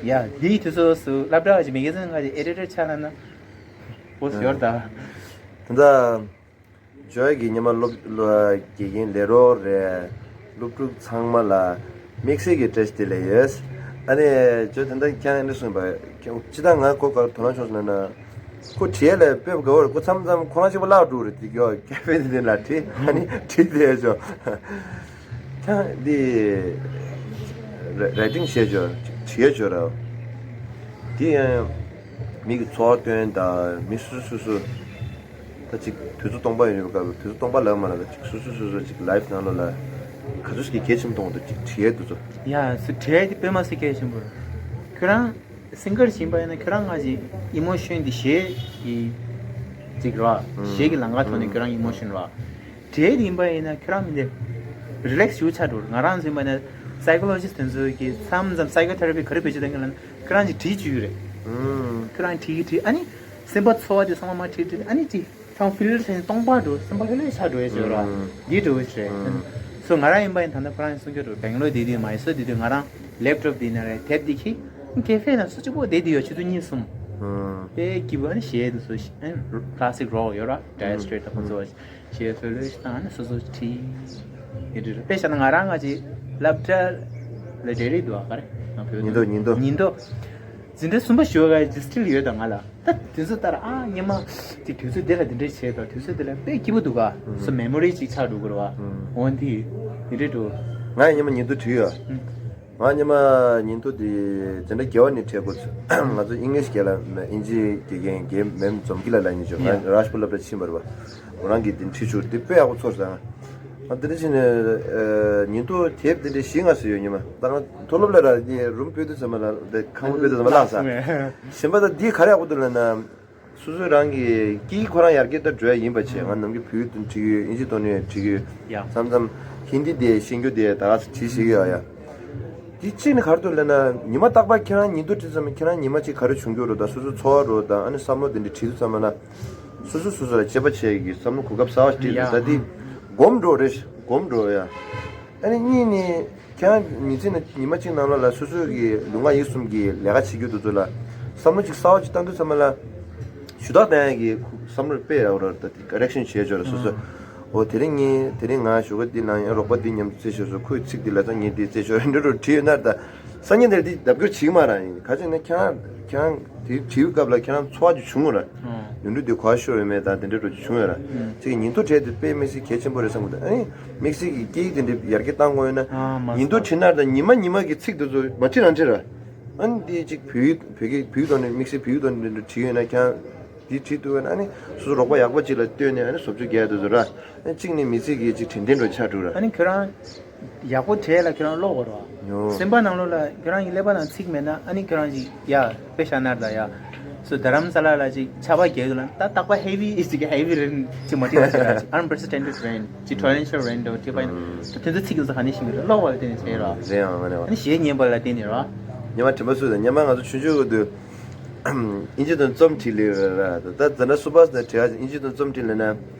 ཡ་འདིའི་དུས་ཚོད་སུ་སློབ་གྲྭ་གི་magazine ག་ཅིག་editor ཆགས་ན་ན། འོ་ཟེར་ད། ད་ལྟ་ཇོ་ཡ་གི་སྔོན་མ་སློབ་དགེ་རྒན་ལས་རོགས་རེད། སློབ་ཕྲུག་ཚང་མ་ལ་དམིགས་བསལ་གྱི་བཀྲ་ཤིས་བདེ་ལེགས་ཡོད། ཨ་ནི་ཇོ་ད་ལྟ་ཁྱེད་རང་འདི་གསུངས་པ་ཅི་ད་ང་ཁོ་གར་དོ་སྣང་ཆོག་སོང་ན་ན། ཁོ་བྲིས་ལས་དཔེ་དགའ་བོར་ཁོ་མཚམས་མཚམས་ཁོ་རང་གཅིག་པ་བརླག་འགྲོ་རེད་དེ་གྱོ་ཀེ་ཕེ་དེ་ལ་བྲིས་ཨ་ནི་བྲིས་དེ་ཆོག་ཀྱང་འདི་writing བྱས་ཆོག་བྲིས་ཆོག་ར། འདི་ཡང་མི་གི་ཚོར་སྟོན་དང་མི་སུ་སུ་སུ་ད་ཅིག་དུས་ཚོད་སྟོང་པ་ཡོད་ཡོད་སྐབས་དུས་ཚོད་སྟོང་པ་ལབ་མ་ལབ་ད་ཅིག་སུ་སུ་སུ་སུ་ཅིག་life ནང་ལོགས་ལ་ག་ཚོད་ཞིག་གལ་ཆེན་པོ་མཐོང་འདུག་ཅིག་བྲིས་ཡས་འདུག་ཚོ། ཡ་སུ་བྲིས་ཡས་དེ་དཔེ་མ་སྲིད་གལ་ཆེན་པོ་རེད། ཁྱོད་རང་སིང་གར་ཡིན་པ་ཡིན་ན་ཁྱོད་རང་ང་ཅིག་emotion འདི་གཞས་ཀྱི་ཅིག་ར་གཞས་ཀྱི་ལམ་ཁ་ཐོག་ནས་ཁྱོད་རང་emotion ར། བྲིས་ཡིན་པ་ཡིན་ན་ཁྱོད་རང་མི་འདི་ རི་ལེག་སི་ཞུ་ཆགས་འགྲོ། ང་རང་ཚོ་ཡིན་པ་ན་སའི་ཁོ་ལོ་ཇི་སི་ཊི་དེ་ཚོ་གིས་མཚམས་མཚམས་སའི་ཁོ་ཐེ་ར་པི་ག་རེ་བེད་སྤྱོད་གཏོང་གི་ལབ་ན། ཁྱོད་རང་གིས་བྲིས་བཅུག་གི་རེད། ཁྱོད་རང་བྲིས་བྲིས། ཨ་ནི་སེམས་པ་ཚོར་བ་དེ་ཚང་མ་མར་བྲིས་བྲིས། ཨ་ནི་ཅི་ཁྱོད་ཕི་ལི་ཊར་བྱས་ནས་སྟོང་པ་འགྲོ། སེམས་པ་ལྷོད་ལྷོད་ཆགས་འགྲོ་ཡས་ཟེར་ར། འདི་འགྲོ་ཞེས་རེད། སོ་ང་རང་ཡིན་པ་ཡིན་ད་ལྟ་ཁོ་རང་གིས་གསུང་རྒྱུ་འགྲོ། སྦེང་ལོར་བསྡད་དུས་མ་ཡིན་སོ་བསྡད་དུས་ང་རང་ལེབ་ཊོབ་འདི་ན་རེད། དེབ་འདི་ཁྱེར། ཀེ་ཧྥེ་ན་སུ་གཅིག་པོ་བསྡད་དུས་ཡོད། ཆུ་ཚོད་གཉིས་གསུམ། དེ་སྐྱིད་པོ། ཨ་ནི་གཞས་དེ་ཚོ་ཤ- ཨ་ནི་ཀ་ལ་སི་ཀི་རོག་ཡོད་ར། ཌའི་ཡར་སི་ཊེ་ཊི་དང་ཁོ་ཚོ། གཞས་ལྷོད་ལྷོད་ཞིག་བཏང་། ཨ་ནི་སོ་སོ་བྲིས། ཡོད་རེད། དཔེ་བཞག་ན་ང་རང་ང་ཅིག་སློབ་གྲྭ་ལ་འབྲེལ་རེས་འདུག་ཨ། ག་རེ་ང་བོད་ཉིན་ཐོ། ཉིན་ཐོ། ཉིན་ཐོ། འཛིན་གྲྭ་གསུམ་པ་ཞོགས་ཀ་ཇི་སི་ཊི་ལི་ཡོད་དང་ང་ལ། ད་དུས་ཚོད་ལྟར་ཨ་སྔོན་མ་ཅིག་དུས་ཚོད་དེ་ལ་འདི་འདྲ་བྱས་དང་། དུས་ཚོད་དེ་ལ་དཔེ་སྐྱིད་པོ་འདུག་ག། སོ་མེ་མོ་རི་ཅིག་ཆགས་འགྲོ་གི་རེད་བ། འོ་འདི་འདི་འདྲ་འགྲོ། ང་ཡང་སྔོན་མ་ཉིན་ཐོ་བྲིས་ཡོད། ང་སྔོན་མ་ཉིན་ཐོ་དེ་འཛིན་གྲྭ་བརྒྱད་པ་ནས་བྲིས་དགོས་ཚུལ། ང་ཚོ་ཨིང་ལིཤ་སྐད་ལ་མེད། ཨིན་ཇི་དགེ་རྒན་དགེ་མེམ་འཛོམས་སྐྱིད་ལགས་ལབ་མཁན་ཅིག་ཡོད། ང་རཱཇ་པུར་སློབ་གྲྭ་ཕྱིན་པ་རེད་བ། ཁོ་རང་གིས་དེ་བྲིས་བཅུག་དེ་དཔེ་ཡག་པོ་ཚོར་སོང་། ང་དེ་འདྲ་བྱས་ནས་ཉིན་ཐོ་དེབ་དེ་འདྲ་བཞི་ལྔ་ཙམ་ཡོད། སྔོན་མ་ད་ང་མཐོ་སློབ་ལ་ར་རུམ་སྤོས་དུས་ཙམ་པ་ལ། དེ་ཁང་པ་སྤོས་དུས་ཙམ་པ་བརླགས་སོང་། གཞན་པ་ད་འདི་ག་རེ་ཡག་པོ་འདུག་ལབ་ན། སོ་སོ་རང་གི་སྐད་ཡིག་ཁོ་རང་ཡར་རྒྱས་ད་འགྲོ་ཡ་ཡིན་པ་བྱས། ང་ནམ་རྒྱུན་བོད་ཡིག་ཏུ་འབྲི་གི་ཡོད། ཨིན་ཇི་ཐོག་ནས་འབྲི་གི་ཡོད། ཡ། མཚམས་མཚམས་ཧིན་དི་དེ་ཤེས་རྒྱུ་དེ་ད་ག་ཚོད་བྲིས་ཤེས་ཀྱི་ཡོད་ཡ། དེ་གཅིག་ནི་ག་རེ་འདུག་ལབ་ན། ཉི་མ་རྟག་པར་ཁྱེད་རང་ཉིན་ཐོ་བྲིས་ཙམ་པ་ཁྱེད་རང་ཉི་མ་གཅིག་ག་རེ་བྱུང་རྒྱུ་རེད་དང་། སོ་སོའི་འཚོ་བ་རེད་དང་། ཨ་ནི་བསམ་བློ་དེ་འདྲ་བྲིས་དུས་ཙམ་པ་ན། སོ་སོ་སོ་སོ་ལ་དཔྱད་པ་བྱེད་ཀྱི་བསམ་བློ་གོ་སྐབས་གསར་པ་ཞིག་སྤྲད་འདུག་ད་དེ་སྒོམ་འགྲོ་རེད། སྒོམ་འགྲོ་ཡ། ཨ་ནི་གཉིས་ནི། ཁྱེད་རང་མི་ཚེ་ནང་ཉི་མ་གཅིག་ནང་ལོགས་ལ་སོ་སོའི་གི་ལུས་ངག་ཡིད་གསུམ་གྱི་ལས་ཀ་བྱེད་རྒྱུ་དེ་ཚོ་ལ་བསམ་བློ་ཅིག་གསར་པ་ཅིག་བཏང་དུས་ཙམ་པ་ལ། ཞུ་དག་བཏང་ཡག་གི་བསམ་བློ་དཔེ་ཡག་པོ་རེད། ད་དེ་ཀ་རེག་ཤན་བྱས་ཆོག་ར་སོ་སོ། འོ་དེ་རིང་ངས་དེ་རིང་ང་ཞོགས་ཀ་འདི་ལངས་ཡིན། རོགས་པ་འདི་མཉམ་དུ་རྩེད་ཤོར་སོང་། ཁོས་ཚིག་འདི་ལབ་ཙང་ངས་འདི་རྩེད་ཤོར་རེད་འདྲ་འདྲ་བྲིས་ཡོད་ན། ད་སང་ཉིན་དེར་འདི་ལྡབ་སྐྱོར་བྱེད་ཀྱི་མ་རེད། ཡིན་ག་ཅིག་ན་ཁྱེད་རང་ཁྱེད་རང་དེ་བྲིས་པའི་སྐབས་ལ་ཁྱེད་རང་ཚོར་བ་ཅིག་བྱུང་ངོ་ར། ཡོང་དུས་དེ་གོ་ཤོར་ཡོད་མེད་དང་དེ་འདྲ་འདྲ་ཅིག་བྱུང་ཡོད་ར། ཅིག་ཉིན་ཐོ་བྲིས་དེ་དཔེ་དམིགས་བསལ་གལ་ཆེན་པོ་རེད་བསམ་གི་འདུག་ཨ་ནི་དམིགས་བསལ་གྱི་སྐད་ཡིག་དེ་འདྲ་ཡར་རྒྱས་བཏང་དགོས་ཡོད་ན། ཉིན་ཐོ་བྲིས་ན་ད་ཉི་མ་ཉི་མ་གི་ཚིག་དེ་ཚོ་མ་བྲིས་རང་བྲིས་ར། ཨ་ནི་དེ་ཅིག་བོད་ཡིག་བོད་སྐད་བོད་ཡིག་ཐོག་ནས་དམིགས་བསལ་བོད་ཡིག་ཐོག་ནས་འདི་འདྲ་བྲིས་ཡོད་ན་ཁྱེད་རང་འདི་བྲིས་ཐུབ་ཡོད་ན། ཨ་ནི་སོ་སོ་རོགས་པ་ཡག་པོ་ཅིག་ལ་བསྟོད་ནས་ཨ་ནི་བཟོ་བཅོས་རྒྱག་ཡ་དེ་ཚོ་ར། ཨ་ནི་གཅིག་ནི་མི་ཚེ་གི་ཅིག་དྲན་རྟེན་འདྲ་ཆགས་འགྲོ་ར། ཨ་ནི་ཁྱོད་རང་ཡག་པོ་བྲིས་ལ་ཁྱོད་རང་ཀློག་དགོས་ར། ཡོ། སེམས་པ་ནང་ལོགས་ལ་ཁྱོད་རང་གི་ཀླད་པ་ནང་ཚིག་མེད་ན། ཨ་ནི་ཁྱོད་རང་ཅིག་ཡ་དཔེ་བཞག་ན་ད་ཡ། སོ་རྡ་རམ་ས་ལ་ལ་ཅིག་ཆར་པ་རྒྱག་གི་ལ་ད་རྟག་པ་ཧེ་བི་ཅིག་ཧེ་བི་རེན་ཅིག་མ་བྲིས་ན་ཅིག་ལ་ཅིག་unprecedented rain ཅིག་torrential rain འདྲ་བྲིས་པ་ཡིན་ན། ད་དེ་ཚོ་ཚིག་གི་ཚོ་ག་ནས་ཤེས་གི་རེད། ཀློག་པ་ལ་བརྟེན་ནས་ཤེས་ར། རེད་ཨང་། མ་རེད་བ། ཨ་ནི་གཞས་ཉན་པ་ལ་བརྟེན་ནས་ར། སྔོན་མ་དྲན་པ་གསོས་དང་། སྔོན་མ་ང་ཚོ་ཆུང་ཆུང་གི་དུས་ཨིན་ཇི་དང་རྩོམ་བྲིས་ལེ་ར་ར། ད་འཛིན་གྲྭ་གསུམ་པ་ནས་བྲིས་ཨིན་ཇི་དང་རྩོམ་བྲིས་ལེ་ན།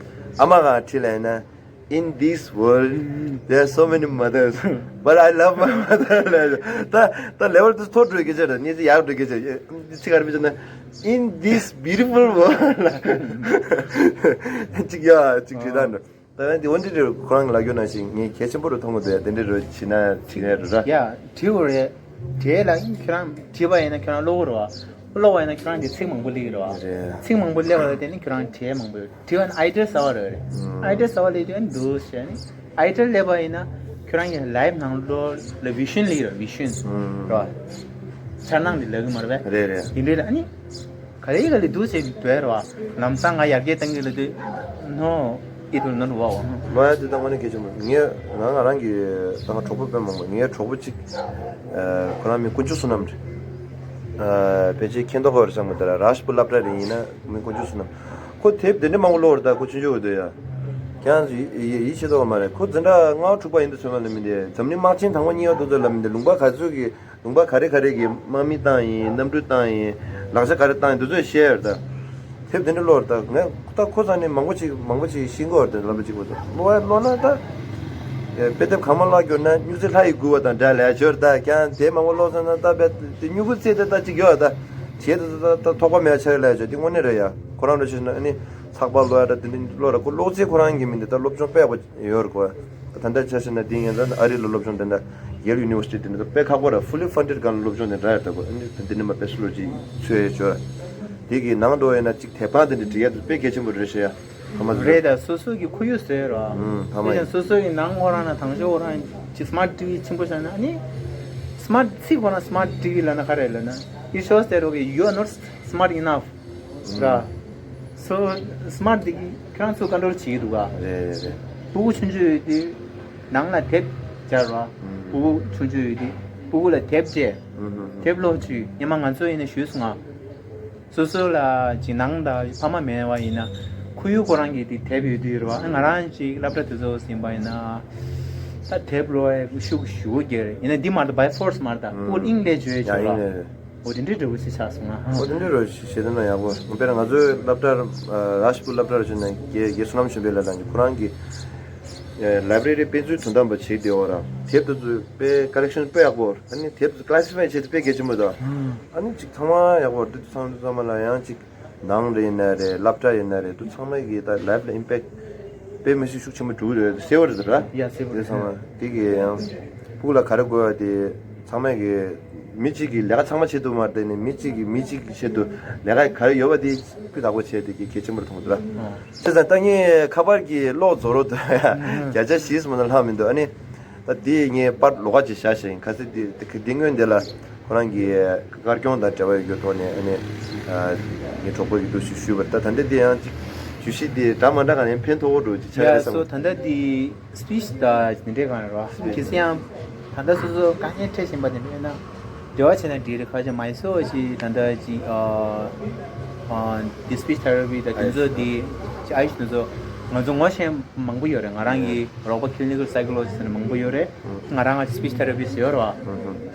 ཨ་མ་ག་བྲིས་ལེ་ན། In this world, there are so many mothers, but I love my mother. ད་ད་ལེ་ཝལ་དུ་མཐོ་འགྲོ་གི་ཆེ་ར། ནི་ཚེ་ཡག་འགྲོ་གི་ཆེ། ཚིག་ག་རེ་བྲིས་ན། In this beautiful world. ཅིག་ཡ་ཅིག་བྲིས་ད་འགྲོ། ད་ནི་འོན་ཏེ་ཁོ་རང་གི་ལ་རྒྱུ་ན་ཞིག་ངས་གལ་ཆེན་པོ་རུ་མཐོང་གི་འདུག་ཡ། དེ་འདྲ་རུ་བྱེད་ན་བྱེད་ཡ་རུ་ར། ཡ་བྲིས་འོ་རེད། བྲིས་ལ་ཁྱོད་རང་བྲིས་པ་ཡིན་ན་ཁྱོད་རང་ཀློག་གི་རེད་བ། ཀློག་པ་ཡིན་ན་ཁྱོད་རང་གི་ཚིག་མང་པོ་སླེབས་ཀྱི་རེད་བ། རེད། ཚིག་མང་པོ་སླེབས་པ་ལ་བརྟེན་ནས་ཁྱོད་རང་བྲིས་མང་པོ་ཡོད། བྲིས་པ་ཡིན་ན་ཨའི་ཌི་ཡ་གསར་པ་རེད་རེད། ཨའི་ཌི་ཡ་གསར་པ་སླེབས་དུས་ཨ་ནི་འདུག་བྱས་ནས་ཨའི་ཌི་ཡ་སླེབས་པ་ཡིན་ན་ཁྱོད་རང་གི་ལའིབ་ནང་ལོགས་ལ་བི་ཤན་སླེབས་ཀྱི་རེད། བི་ཤན་རེད་བ། འཆར་སྣང་དེ་ལབ་ཀྱི་མ་རེད་པས། རེད་རེད། དེ་འདྲའི་ལ་ཨ་ནི། ག་རེ་ག་ལེ་འདུག་བྱས་འདུག་ར་བ། ལམ་སང་ང་ཡར་རྒྱས་གཏང་གི་ལ་དུས། No, it will not work. མ་ཡ་དེ་ད་དངོས་གནས་གལ་ཆེན་པོ། ངས་ང་ང་རང་གི་ད་ང་གྲོགས་པོ་དཔེ་མང་པོ། ངའི་གྲོགས་པོ་གཅིག་ཨ་ཁོ་རང་མིང་དཀོན་མཆོག་བསོད་ནམས་རེད། ཨ་ཕལ་ཆེར་མཁྱེན་རྟོགས་ཡོད་རེད་བསམ་གི་འདུག་ར། རཱཇ་པུར་སློབ་གྲྭ་རེད། ཡིན་ན་མིང་དཀོན་མཆོག་བསོད་ནམས། ཁོ་དེབ་དེ་འདྲ་མང་པོ་ཀློག་རེད། ད་ཁོ་ཆུང་ཆུང་འོས་འདུག་ཡ། ཁྱེད་རང་ཚོ་ཡིད་ཡིད་ཡིད་ཆེས་ཐུབ་པ་མ་རེད། ཁོ་འཛིན་གྲྭ་ལྔ་པ་དྲུག་པ་ཡིན་དུས་ཚོད་མ་ལ་མི་འདི་འཛམ་གླིང་དམག་ཆེན་དང་པོ་གཉིས་པ་དེ་ཚོ་ལ་མི་འདི་ལུང་པ་ག་ཚོད་ཀྱི། ལུང་པ་ག་རེ་ག་རེ་གི་དམག་མི་བཏང་ཡིན། གནམ་གྲུ་བཏང་ཡིན། ལག་ཆ་ག་རེ་བཏང་ཡིན། འདི་ཚོ་བཤད་ཡོད་རེད་ད། དེབ་དེ་འདྲ་ཀློག་རེད་ད། ངས་ད་ཁོ་ཚང་ནས་མང་པོ་ཅིག་མང་པོ་ཅིག་ཤེས་ཀྱི་ཡོད་རེད་ད། ལབ་ཅིག་ཁོ་ཚོ་ཀློག་ཡ་ཀློག་ན་ད། ཨེ་དཔེ་དེབ་གང་མང་ཀློག་གྱུར་ན་སྨྱུག་རྩེ་ལྷ་ཡིས་བསྒུལ་བ་དང་འདྲ་ལབ་ཡ་ཅིག་ཡོད་རེད་ད། ཀྱང་དེབ་མང་པོ་ཀློག་ཚར་ན་ད་དཔེ་དེ་སྨྱུ་གུ་རྩེ་དེ་ད་ཅིག་ཡོད་རེད་ད། བྱས་ད་ད་ད་ཐོགས་པ་མེད་པ་ཆགས་ཡོད་ལབ་ཡ་ཅིག་ཡོད། དེ་དངོས་གནས་རེད་ཡ། ཁོ་རང་འདྲ་བྱས་ན་ཨ་ནི་ཚགས་པར་ཀློག་ཡ་ད་དེ་འདྲ་ཀློག་ར། ཁོ་ཀློག་རྩལ་ཁོ་རང་གི་མི་འདི་ད་སློབ་སྦྱོང་དཔེ་ཡག་པོ་ཡོད་རེད་གོ། ད་ལྟ་ཆ་བཞག་ན་འདི་ངས་ད་ཨ་རི་ལ་སློབ་སྦྱོང་དེ་འདྲ་Yale University དེ་འདྲ་དཔེ་ཁག་པོ་ར། Fully funded སྒང་ལ་སློབ་སྦྱོང་དེ་འདྲ་ཡོད་ད་གོ། ཨ་ནི་ད་འདི་ནས་མ་དཔེ་སློབ་ཅིག་འཚོལ་ཡས་ཅོ་ར། དེ་གི་ནང་འགྲོ་ཡས་ན་གཅིག་དེབ་ཕང་དེ་འདྲ་འབྲི་ཡ་དེ་དཔེ་གལ་ཆེན་པོ་རེད་ཤག་ཡ། ཕ་མ་ཚོ་རེད་ད། སོ་སོ་གི་ཁོར་ཡུག་བཟོས་ར། ཨུམ་ཕ་མ་དེ་ཡིན། སོ་སོ་གི་ནང་ཁོ་རང་ན་དང་ཤོས་ཁོ་རང་ཅིག་སི་མཱར་ཊི་ཝི་ཆེན་པོ་བཞག་ན། ཨ་ནི་སི་མཱར་ཊི་ཚིག་ཁོ་རང་སི་མཱར་ཊི་ཝི་ལབ་ན་ག་རེ་ལབ་ན། It shows that, okay, you are not smart enough. ར། སོ་སི་མཱར་ཊི་འདི་གིས་ཁྱེད་རང་ཚོ་ཀོན་ཊོལ་བྱེད་ཀྱི་འདུག་ག། རེད་རེད། ཕྲུ་གུ་ཆུང་ཆུང་ཡོད་དུས་ནང་ལ་དེབ་སྦྱར་ར། ཕྲུ་གུ་ཆུང་ཆུང་ཡོད་དུས་ཕྲུ་གུ་ལ་དེབ་སྤྲད། དེབ་ཀློག་བཅུག་སྔོན་མ་ང་ཚོ་ཡིན་ན་ཞུས་སོང་ང་། སོ་སོ་ལ་ཅིག་ནང་དང་ཕ་མ་མེད་པ་ཡིན་ན་ཁོར་ཡུག་ཁོ་རང་གི་དེ་དེབ་ཡོད་དུས་རེད་བ། ང་རང་ཅིག་སློབ་གྲྭ་དེ་ཚོ་ཟིན་པ་ཡིན་ན། ད་དེབ་ཀློག་ཡ་ཤུགས་ཞུ་གི་རེད། ཡིན་ན་འདི་མ་རེད། by force མ་རེད། ད་ཨུ་ཨིང་ལེ་བརྗོད་ཡ་ཡིན་ནས་རེད། འོ་དེ་འདྲའི་འདྲ་བོ་ཞིག་ཆགས་སོང་ང་། འོ་དེ་འདྲའི་རོ་ཞེ་དྲག་ན་ཡག་པོ། དཔེར་ན་ང་ཚོའི་སློབ་གྲྭར་རཱཇ་པུར་སློབ་གྲྭར་བྱོན་ནས་རྒན་རྒན་བསོད་ནམས་ཆོས་འཕེལ་ལགས་དང་ཁོ་རང་གི་ལའེ་བྷ་རེ་རི་དཔེ་མཛོད་དོན་དམ་པ་བྱེད་བསྡད་ཡོད་ར། དེབ་དེ་ཚོ་དཔེ་ཀ་ལེག་ཤན་དཔེ་ཡག་པོ། ཨ་ནི་དེབ་དེ་ཚོ་ཀ་ལ་སི་ཕའི་བྱེད་དུས་དཔེ་གལ་ཆེན་པོ་འདུག་ཨ་ནི་ཅིག་ཚང་མ་ཡག་པོ་འདུག་ཚང་མ་ཚང་མ་ལ་ཡང་ཅིག་ནང་ལ་ཡིན་ན་རེད། སློབ་གྲྭ་ཡིན་ན་རེད། དུ་ཚང་མ་གི་ད་ལའེབ་ལ་ཨིམ་པེག་དཔེ་མི་སྲིད་ཤུགས་ཆེན་པོ་འགྲོ་གི་རེད། གསལ་བོ་རེད་ད་ར། ཡ་གསལ་བོ་དེ་རེད། ཚང་མ་དེ་གི་ཡང་ཕུགས་ལ་ག་རེ་དགོས་པ་དེ་ཚང་མ་གི་མི་གཅིག་གིས་ལས་ཀ་ཚང་མ་བྱེད་ཐུབ་མ་རེད། དེ་ནི་མི་གཅིག་གིས་མི་གཅིག་གི་ཆེད་དུ་ལས་ཀ་ག་རེ་ཡོད་པ་དེ་སྤུས་དག་པོ་བྱས་དེ་གི་གལ་ཆེན་པོ་རེད་མཐོང་གི་འདུག་ར། བྱས་ཙང་ད་ངས་ཁ་པར་གྱི་གློག་རྫོགས་རོགས་དུ་བརྒྱ་ཆ་བཞི་སུ་མ་ན་ལྷག་མི་འདུག་ཨ་ནི། ད་དེ་ངས་པར་ལོགས་ཀ་ཅིག་བཞག་བཞག་ཡིན། ཁ་སང་དེ་དེ་དེ་སྔོན་དེ་ལ་ཁོ་རང་གི་དཀར་སྐྱོང་དང་འབྲེལ་བ་ཡོད་རྒྱུ་ཐོག་ནས་ཨ་ནི་ཨ་ངའི་གྲོགས་པོ་གི་འདུག་ཞུ་ཞུས་པར། ད་ད་ལྟ་དེ་ཡང་ཅིག་བརྗོད་གཞི་དེ་འདྲ་མ་འདྲ་གང་ཡང་ཕན་ཐོགས་འགྲོ་ཅིག་ཆགས་རེད་བསམ། ད་ལྟ་དེ་སི་པིཆ་དང་དེ་འདྲའི་གང་རེད་བ། གལ་སྲིད་ཡང་ད་ལྟ་སོ་སོ་དཀའ་ངལ་འཕྲད་བཞིན་པ་དེ་འདྲ་ཡོད་ན་འབྲེལ་བ་བྱས་ན་འགྲིག་རེད། ཁ་ཆེ་མ་ཡིན་སོ་ཞིག་ད་ལྟ་ཅིག་ཨ་ཨ་དེ་སི་པིཆ་ཐེ་ར་པི་དང་དེ་ཚོ་དེ་ཅིག་ཨ་ཡུཤ་དེ་ཚོ་ང་ཚོ་ངོ་ཤེས་མང་པོ་ཡོད་རེད། ང་རང་གི་རོགས་པ་clinical psychologist་ནི་མང་པོ་ཡོད་རེད། ང་རང་ང་speech therapist་ཡོད་རེད་བ།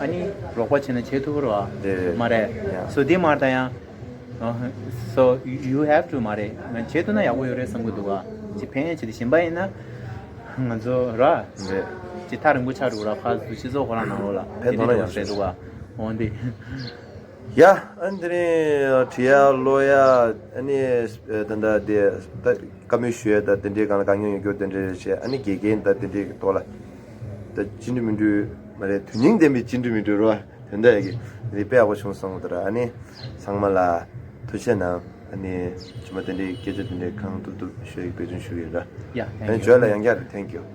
ཨ་ནི་རོགས་པ་བྱས་ན་བྱེད་ཐུབ་རེད་བ། རེད་རེད། མ་རེད། ཡ། So་དེ་མ་རེད་ད་ཡང་། So you have to་མ་རེད། ང་བྱེད་ཐུབ་ན་ཡག་པོ་ཡོད་རེད་བསམ་གི་འདུག་བ། ཅིག་ཕན་ཡོན་ཆེད་དུ་གཞན་པ་ཡིན་ན་ང་ཚོ་ར། རེད། ཅིག་ཐག་རིང་པོ་ཆགས་འགྲོ་ར། ཕར་ཚུར་སྤྱི་ཚོགས་ཁོ་རང་ནང་ལོགས་ལ་ཕན་ཐོགས་ན་ཡག་ཤོས་རེད་འདུག་བ། འོན་ཏེ། ཡ། ཨ་ནི་དེ་རིང་བྲིས་ཡ་ཀློག་ཡ་ཨ་ནི་ད་ལྟ་དེ་ད་བཀའ་མོལ་ཞུ་ཡ་ད་དེ་འདྲའི་སྒང་ལ་དཀའ་ངལ་ཡོད་རྒྱུ་དེ་འདྲ་རེད་བྱས། ཨ་ནི་དགེ་རྒན་ད་དེ་འདྲའི་ཐོག་ལ་ད་ཅི་འདྲ་མི་འདྲ་མ་རེད། དོན་སྙིང་ལྡན་པའི་ཅི་འདྲ་མི་འདྲ་རོ་དོན་དག་ཡ་གི་རེད། དཔེ་ཡག་པོ་བྱུང་བསམ་གི་འདུག་ར། ཨ་ནི་ཚང་མ་ལ་ཐུགས་རྗེ་གནང་། ཨ་ནི་ཚང་མ་དེ་འདྲའི་སྐད་ཆ་དེ་འདྲའི་གང་ཐུབ་ཐུབ་ཞུ་ཡ་གི་འབད་བརྩོན་ཞུ་གི་ཡོད་ར། ཡ། ཨ་ནི་ཇོ་ལ་ཡང་བསྐྱར་thank you།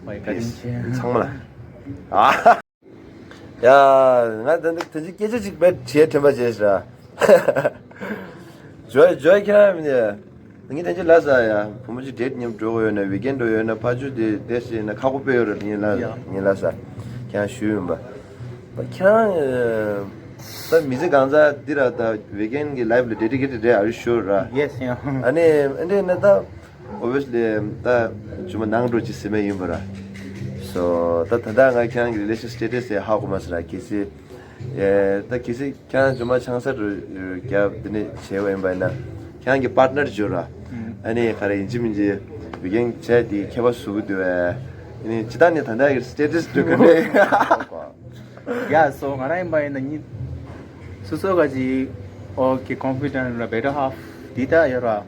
བཀའ་དྲིན་ཆེ། ཚང་མ་ལ། ཨ། ཡ། ང་ད་ནི་དེ་འདྲའི་སྐད་ཆ་ཅིག་བེད་བྱས་དྲན་པ་བྱས་ཤག་ཇོ་ཇོ་ཁྱེད་རང་མིན་ནི་ངས་དེ་འདྲའི་ལབ་ས། ཡ། བུ་མོ་ཅིག་date་མཉམ་འགྲོ་དགོས་ཡོད་ན་weekend་འགྲོ་ཡོད་ན་ཕར་ཚུར་དེ་བསྡད་ཤེས་ན་ཁག་པོ་དཔེ་ཡོད་རེད། ངས་ལབ་ཡ། ངས་ལབ་ས། ཁྱེད་རང་ཞུས་ཡིན་པ། ཁྱེད་རང་ད་མི་ཚེ་གང་ཚ་འདི་ར་ད་weekend་གི་life་ལ་dedicated་རེད། Are you sure་ར། Yes yeah། ཨ་ནི་ཨ་འདྲས་ན་ད། Obviously ད་ཇོ་མོ་ནང་འགྲོ་ཅིག་ཟེར་མེད་ཡིན་པ་ར། So་ད་ད་ལྟ་ང་ཁྱེད་རང་གི་relation status་ཡང་ཧ་གོ་མ་སོང་ར། གལ་སྲིད་ཨེ་ད་གལ་སྲིད་ཁྱེད་རང་ཇོ་མོ་ཆང་ས་རུ་རྒྱབ་འདི་ནས་བྱས་པ་ཡིན་པ་ཡིན་ན་ཁྱེད་རང་གི་partner་ཇོ་ར། ཨ་ནི་ག་རེ་ཡིན་གཅིག་མིན་གཅིག་weekend་བྱས་དེ་ཁྱད་པར་ཟུག་གི་འདུག་བས། ཨ་ནི་ཇི་ལྟར་ནས་ད་ལྟ་གི་status་དུ་ག་འདྲ། Yeah so་ང་རང་ཡིན་པ་ཡིན་ན་ཉིད་སོ་སོ་ག་ཅིག་okay confident་ར་better half་འདི་ད་ཡོད་ར།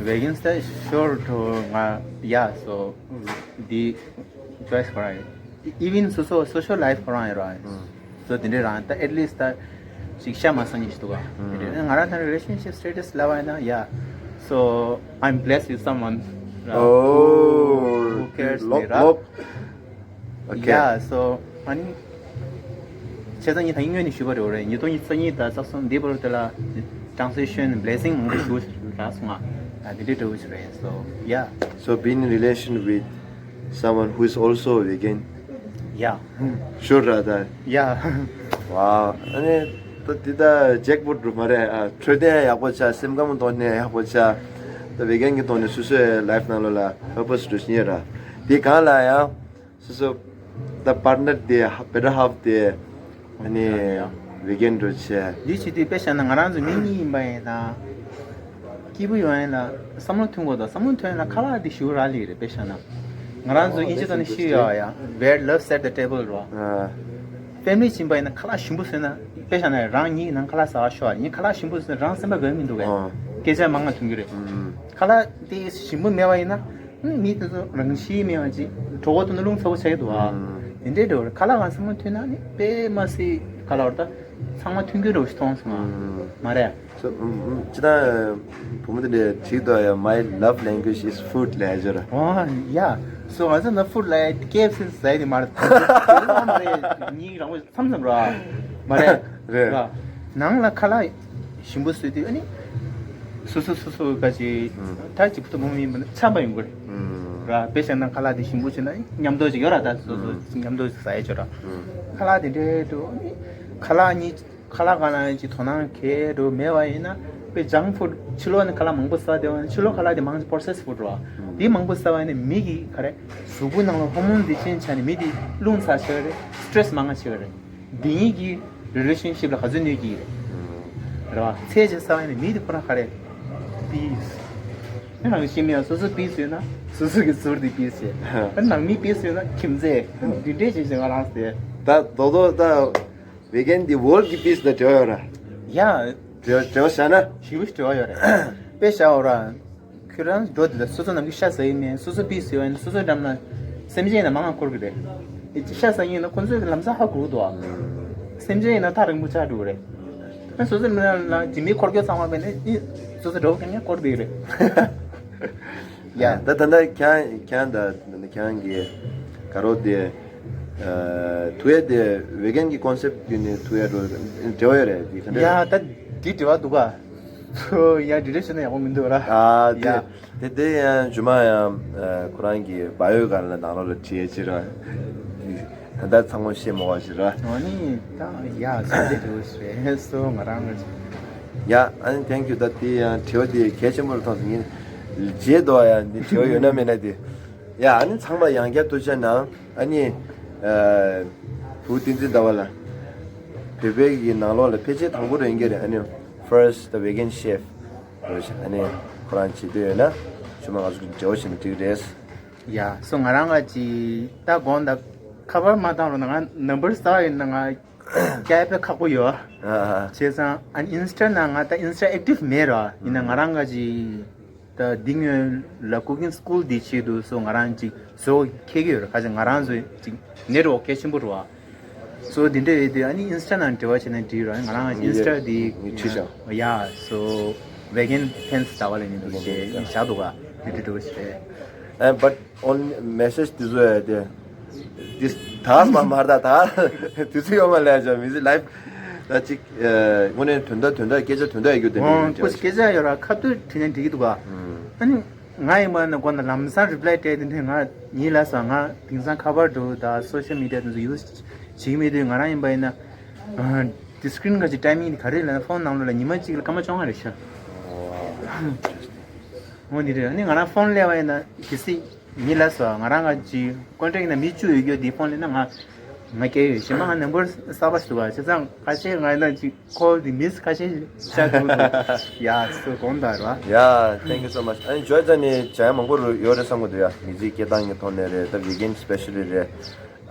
ད་weekend་ད་sure་དུ་ང་yeah so་འདི་choice་ཁོ་རང་ཡོད། Even་སོ་སོ་social life་ཁོ་རང་ཡོད་ར། So་དེ་འདྲའི་རང་ད་at least་ད་ཅིག་ཤ་མ་སང་ཉིན་ཞིག་འདུག་ག་དེ་འདྲའི་ང་རང་ད་relationship status་ལབ་པ་ཡིན་ན་yeah so I'm blessed with someone་ར། Oh who cares me་ར། Okay. Yeah so ཨ་ནི་བྱས་ཙང་ངས་ད་ཡིན་ངོས་ནས་ཞུས་པ་རེད་རེད། ཉིས་སྟོང་ཉི་ཤུ་རྩ་གཉིས་དང་རྩ་གསུམ་འདི་བར་དེ་ལ་transition blessing་མང་པོ་ཞུ་རག་སོང་ང་། ཨ་དེ་འདྲའི་འདྲ་བོ་ཞིག་རེད། So yeah. So being in relation with someone who is also a vegan. Yeah. Sure ར་ད། Yeah. Wow. ཨ་ནི་ད་འདི་ད་jackpot་རུ་མ་རེད། ཨ་འཕྲོད་བསྟེན་ཡག་པོ་ཆགས། སེམས་ཁམས་ཐོག་ནས་ཡག་པོ་ཆགས། ད་vegan་གི་ཐོག་ནས་སོ་སོའི་life་ནང་ལོགས་ལ་purpose་འགྲོ་བཞིན་ཡོད་ར། དེ་གང་ལ་ཡང་། སོ་སོ་ད་partner་དེ་better half་དེ་ཨ་ནི་vegan་འགྲོ་བྱས། འདི་བྱེད་དུས་དཔེ་བཞག་ན་ང་རང་ཚོ་མི་གཉིས་ཡིན་པ་ཡིན་ན་སྐྱིད་པོ་ཡོང་ཡིན་ན་བསམ་བློ་ཐོན་དགོས་དང་། བསམ་བློ་ཐོན་ཡིན་ན་ཁ་ལག་དེ་ཞུ་རག་ལས་རེད། དཔེ་བཞག་ན་ང་རང་ཚོ་ཨིན་ཇི་ཐོག་ནས་ཤི་ཡོད་ཡ། Where love set the table་རོ། ཨ། family་ཡིན་པ་ཡིན་ན་ཁ་ལག་ཞིམ་པོ་ཟོས་ན་དཔེ་བཞག་ན་རང་ཉིད་ནང་ཁ་ལག་ཟ་བ་ཤོག་ཡིན། ཁ་ལག་ཞིམ་པོ་ཟོས་ན་རང་སེམས་པ་དགའ་མི་འདུག་གས། ཨ། སྐད་ཆ་མང་ང་ཐོན་གྱི་རེད། ཨུམ། ཁ་ལག་དེ་ཞིམ་པོ་མེད་པ་ཡིན་ན། མི་དེ་ཚོ་རང་ཤི་མེད་པ་ཅིག་གྲོད་ཁོག་ཐོག་ནས་རླུང་ཚ་པོ་ཆགས་ཀྱི་འདུག་ཨ། ཨུམ། དེ་འདྲའི་འདྲ་བོ་རེད། ཁ་ལག་གང་བསམ་བློ་ཐོན་ན་ནི་དཔེ་མ་སྲིད་ཁ་ལག་བར་ད་ཚང་མ་མཐུན་རྐྱེན་འདྲ་བོ་ཞིག་མཐོང་སོང་ཨ། ཨུམ། མ་རེད། སོ་ཨུམ་ཨུམ་ཅི་ད་བུ་མོ་དེ་འདྲས་བྲིས་འདུག་ཡ། My love language is food་ལབ་ཡ་ཅིག་ཡོད་ར། ཨོ་ཡ། སོ་ང་ཚོ་ན་food་ལབ་ཡ་K F C་ཟ་ཡ་དེ་མ་རེད། དེ་ཚོ་མ་རེད། ཉིན་རང་བཞིན། མཚམས་མཚམས་ར། མ་རེད། རེད། ར། ནང་ལ་ཁ་ལག་ཞིམ་པོ་བཟོས་དུས་ཨ་ནི། སོ་སོ་སོ་སོ་ག་ཅིག་ཨུམ། ད་ཅིག་བུ་མོ་མིན་པ་ན་འཆམ་པ་ཡོང་གི་རེད། ཨུམ། ར། དཔེ་བཞག་ན་ཁ་ལག་དེ་ཞིམ་པོ་བྱས་ན་མཉམ་དུ་ཅིག་ཡོད་ར། ད་སོ་སོ་ཨུམ། མཉམ་དུ་ཅིག་ཟ་ཡ་ཅིག་ཡོད་ར། ཨུམ། ཁ་ལག་དེ་འདྲའི་དུ་ཨ་ནི་ཁ་ལག་གཉིས། ཁ་ལག་གང་ལ་ཡིན་གྱི་དོ་སྣང་གས་འགྲོ་མེད་པ་ཡིན་ན། དཔེ་ཇང་ཕུད་ཕྱི་ལོགས་ནས་ཁ་ལག་མང་པོ་ཟ་བསྡད་པ་ཡིན་ན། ཕྱི་ལོགས་ཁ་ལག་དེ་མང་ཆེ་པོ་རོ་སེ་སི་ཕུད་རེད་བ། དེ་མང་པོ་ཟ་བ་ཡིན་ན་མི་གི་ག་རེ་གཟུགས་པོའི་ནང་ལ་ཧོར་མོན་དེ་ཅན་ཆགས་ནས་མི་དེ་རླུང་ཚ་ཆེ་བ་རེད། སི་ཊེ་རེ་སི་མང་ང་ཆེ་བ་རེད། འདི་གཉིས་ཀྱི་རི་ལེ་ཤན་ཤིབ་ལ་ག་ཚོད་གནོད་ཀྱི་རེད། རེད་བ། ཚད་ཅིག་ཟ་བ་ཡིན་ན་མི་དེ་ཁོ་རང་ག་རེ་པིས། ཨ་རང་གི་ཤི་མི་ཡང་སོ་སོ་པིས་ཡོད་ན་སོ་སོ་གི་ཟུར་དེ་པིས་བྱེད། ཨ་ནང་མི་པིས་ཡོད་ན་ཁྱིམ་མཚེས་འདི་འདྲས་བྱེད་བྱེད་ང་རང་ཟེར། ད་རྡོག་རྡོག་ད་བེ་གན་འདི་ཝོལ་གི་པིས་དང་འབྲེལ་བ་ཡོད་ར། ཡ། འབྲེལ་འབྲེལ་བ་བྱ་ན། ཞེ་པོ་འབྲེལ་བ་ཡོད་རེད། དཔེ་བཞག་འོ་ར། ཁྱོད་རང་འགྲོ་དེ་ལ་སོ་སོ་ནམ་རྒྱུན་ཤ་ཟ་ཡི་མེད། སོ་སོ་པིས་ཡོད་ཡིན་སོ་སོ་འགྲམ་ན་སེམས་ཅན་ཡིན་ན་མང་ང་འཁོར་གི་རེད། ཨེ་ཅི་ཤ་ཟ་མཁན་ཡིན་ན་ཁོ་ཚོས་ལམ་སང་ཧ་གོ་གི་འདུག་ཨ། སེམས་ཅན་ཡིན་ན་ཐག་རིང་པོ་ཆགས་འགྲོ་གི་རེད། ཨ་སོ་སོ་མི་ལ་ལ་ཇི་མི་འཁོར་སྐྱོད་ཚང་མ་བས་ནས་ཨི་སོ་སོ་འགྲོ་མཁན་ངས་འཁོར་བསྡད་རེད། ཡ། ད་ད་ལྟ་ཁྱང་ཁྱང་ད་ཁྱང་གི་ག་རོ་དེ་ཐུ་ཡ་དེ་བེ་གན་གི་ཀོན་སེབ་དེ་ནས་ཐུ་ཡ་འགྲོ་འབྲེལ་བ་ཡོད་རེད་དེ་ག་འདྲ། ཡ་ད་དེ་འབྲེལ་བ་འདུག་ག་ཡ་འདི་འདྲ་བྱས་ན་ཡག་པོ་མི་འདུག་ར། ཨ་དེ་ཡ། དེ་དེ་ཡང་ཇུ་མ་ཡང་ཁོ་རང་གི་བ་ཡོད་ག་ལ་ནང་ལོགས་ལ་བྲིས་ཡས་ཅི་ར། ད་ལྟ་ཚང་མ་ཤེས་མ་བ་ཞིག་ར། ཨ་ནི་ད་ཡ་སོ་དེ་འདྲ་བོ་ཞིག་རེད་སོ་ང་རང་ལ། ཡ་ཨ་ནི་ཐེང་ཀྱུ། ད་དེ་ཡང་དྲི་བ་དེ་གལ་ཆེན་པོ་རེད་མཐོང་སོང་ངས་བརྗེད་འདུག་ཡ། འདི་དྲི་བ་ཡོད་ན་མེད་ན་དེ། ཡ་ཨ་ནི་ཚང་མ་ཡང་བསྐྱར་ཐུགས་རྗེ་གནང་། ཨ་ནི་བུ་བསྟན་འཛིན་ཟླ་བ་ལགས་བོད་པའི་གི་ནང་ལོགས་ལ་ཕལ་ཆེར་དང་པོ་རེད་ཡིན་གྱི་རེད། ཨ་ནི་first the vegan chef ཨ་ནི་ཁོ་རང་བྱེད་འདོད་ཡོད་ན་ཆུ་མ་ང་ཚོ་གི་འབྲེལ་བ་བྱེད་ན་འགྲིག་རེད། ཡ་སོ་ང་རང་ག་ཅི་ད་དགོངས་དག་ཁ་པར་མ་བཏང་རོགས་གནང་། ང་ནམ་བར་ས་ཡིན་ན་ང་སྐྱེ་བའི་ཁག་པོ་ཡོད། ཨ་ཨ། བྱས་ཙང་ཨ་ནི་ཨིན་སི་ཊ་ནང་ང་ད་ཨིན་སི་ཊ་ཨེག་ཊིབ་མེད་ར། ཡིན་ན་ང་རང་ག་ཅི་ད་འདི་སྔོན་ལ་ཀུ་ཀིང་སི་ཀུལ་འདི་ཆེད་དུ་སོ་ང་རང་ཅིག་བཟོ་འཁྱེར་གྱི་ཡོད་ར། ཁ་ཅིག་ང་རང་ཚོ་ཅིག་ནེ་ཊི་ཝོག་གལ་ཆེན་པོ་རེད་བ། སོ་འདི་འདྲ་ཡོད་དུས་ཨ་ནི་ཨིན་སི་ཊ་ནང་འབྲེལ་བ་བྱས་ན་འགྲིག་ར། ང་རང་ཨིན་སི་ཊ་འདི་ངས་ཁྲིད་བཞག་ཡ་སོ་བེ་གན་ཕེན་སི་ཟླ་བ་ལ་ནི་འདུག་ཅེས་བཞག་འདུག་ག་འདི་འདྲ་འགྲོ་ཞེས། ཨ་བཊ་ཨོན་མེ་སེ་ཇི་དེ་ཚོ་ཡ་དེ། དེ་ད་མ་མར་ད་ད་དུས་ཚོད་ཡོད་མ་ལས་ཅང་མི་ཚེ་ལའིཕ་ད་ཅིག་དངོས་གནས་དོན་དག་དོན་དག་སྐད་ཆ་དོན་དག་ཡོད་རྒྱུ་དེ་འདྲ་ཨོ་ཡིན་ཁོ་ཅིག་སྐད་ཆ་ཡོད་ར། ཁ་ཐུག་དྲིས་ན་འགྲིག་གི་འདུག་ག་ཨ་ནི་ང་ཡིན་པ་ན་དགོན་ན་ལམ་སང་རི་པ་ལའི་སྤྲད་དེ་འདྲ་ང་ཡིན་ལ་སོ་ང་དེང་སང་ཁ་པར་འགྲོ་ད་སོ་ཤལ་མི་ཌི་ཡ་དེ་ཚོ་ཡུ་སི་བྱེད་ཀྱི་མེད་དུས་ང་རང་ཡིན་པ་ཡིན་ན་དེ་སི་ཀི་རིན་ག་ཅིག་ཊའི་མིང་དེ་ག་རེ་ལབ་ན་ཕོན་ནང་ལོགས་ལ་ཉི་མ་གཅིག་ལ་སྐར་མ་བཅོ་ལྔ་རེ་ཤར། འོ་འདི་རེད། ཨ་ནི་ང་རང་ཕོན་སླེབས་པ་ཡིན་ན་གལ་སྲིད། མི་ལ་སོ་ང་རང་ག་ཅི་ཀོན་ཊེག་ན་མི་བཅུ་ཡོད་རྒྱུ་དེ་ཕོན་ལེན་ན་ང་ང་སྐྱེ་ཡོད་གཞན་མ་ང་ནམ་བར་གསར་པ་ཞིག་འདུག་བ། བྱས་ཙང་ཁ་ཤས་ང་ཡིན་ན་ཅིག་ཁོལ་དེ་མིས་ཁ་ཤས་ཤིག་བྱ་འདུག་འདུག་ཡ་སུ་དགོངས་དག་ར། Yeah, thank you so much. ཨ་ནི་ཇོ་ཙ་ནི་བྱ་ཡ་མང་པོ་རུ་ཡོད་རེད་བསམ་གི་འདུག་ཡ། མི་ཚེ་སྐྱེལ་སྟངས་ཀྱི་ཐོག་ནས་རེད། ད་བི་གན་སི་པེ་ཤ་ལི་རེད།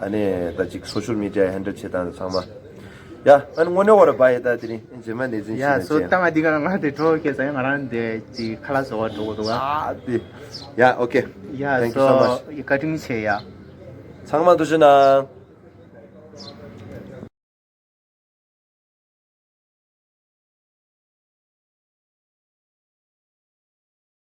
ཨ་ནི་ད་ཅིག་སོ་ཤལ་མི་ཌི་ཡ་ཧེན་ཌལ་བྱེད་སྟངས་དེ་ཚང་མ། ཡ་ཨ་ནི་དངོས་གནས་བོར་བ་ཡི་ད་དེ་རིང་རྗེས་མ་ནས་འཛིན་ཡ་ཞིག་སོ་ནས་ད་ང་འདི་ག་ང་དེ་འགྲོ་གེ་ས་ཡ་ང་རང་དེ་ཅིག་ཁ་ལག་བཟོ་བ་འགྲོ་གི་འདུག་ཨ། ཨ་དེ། Yeah, okay. ཡ་Thank you so much. སོ་བཀའ་དྲིན་ཆེ་ཡ། ཚང་མ་ཐུགས་རྗེ་གནང་།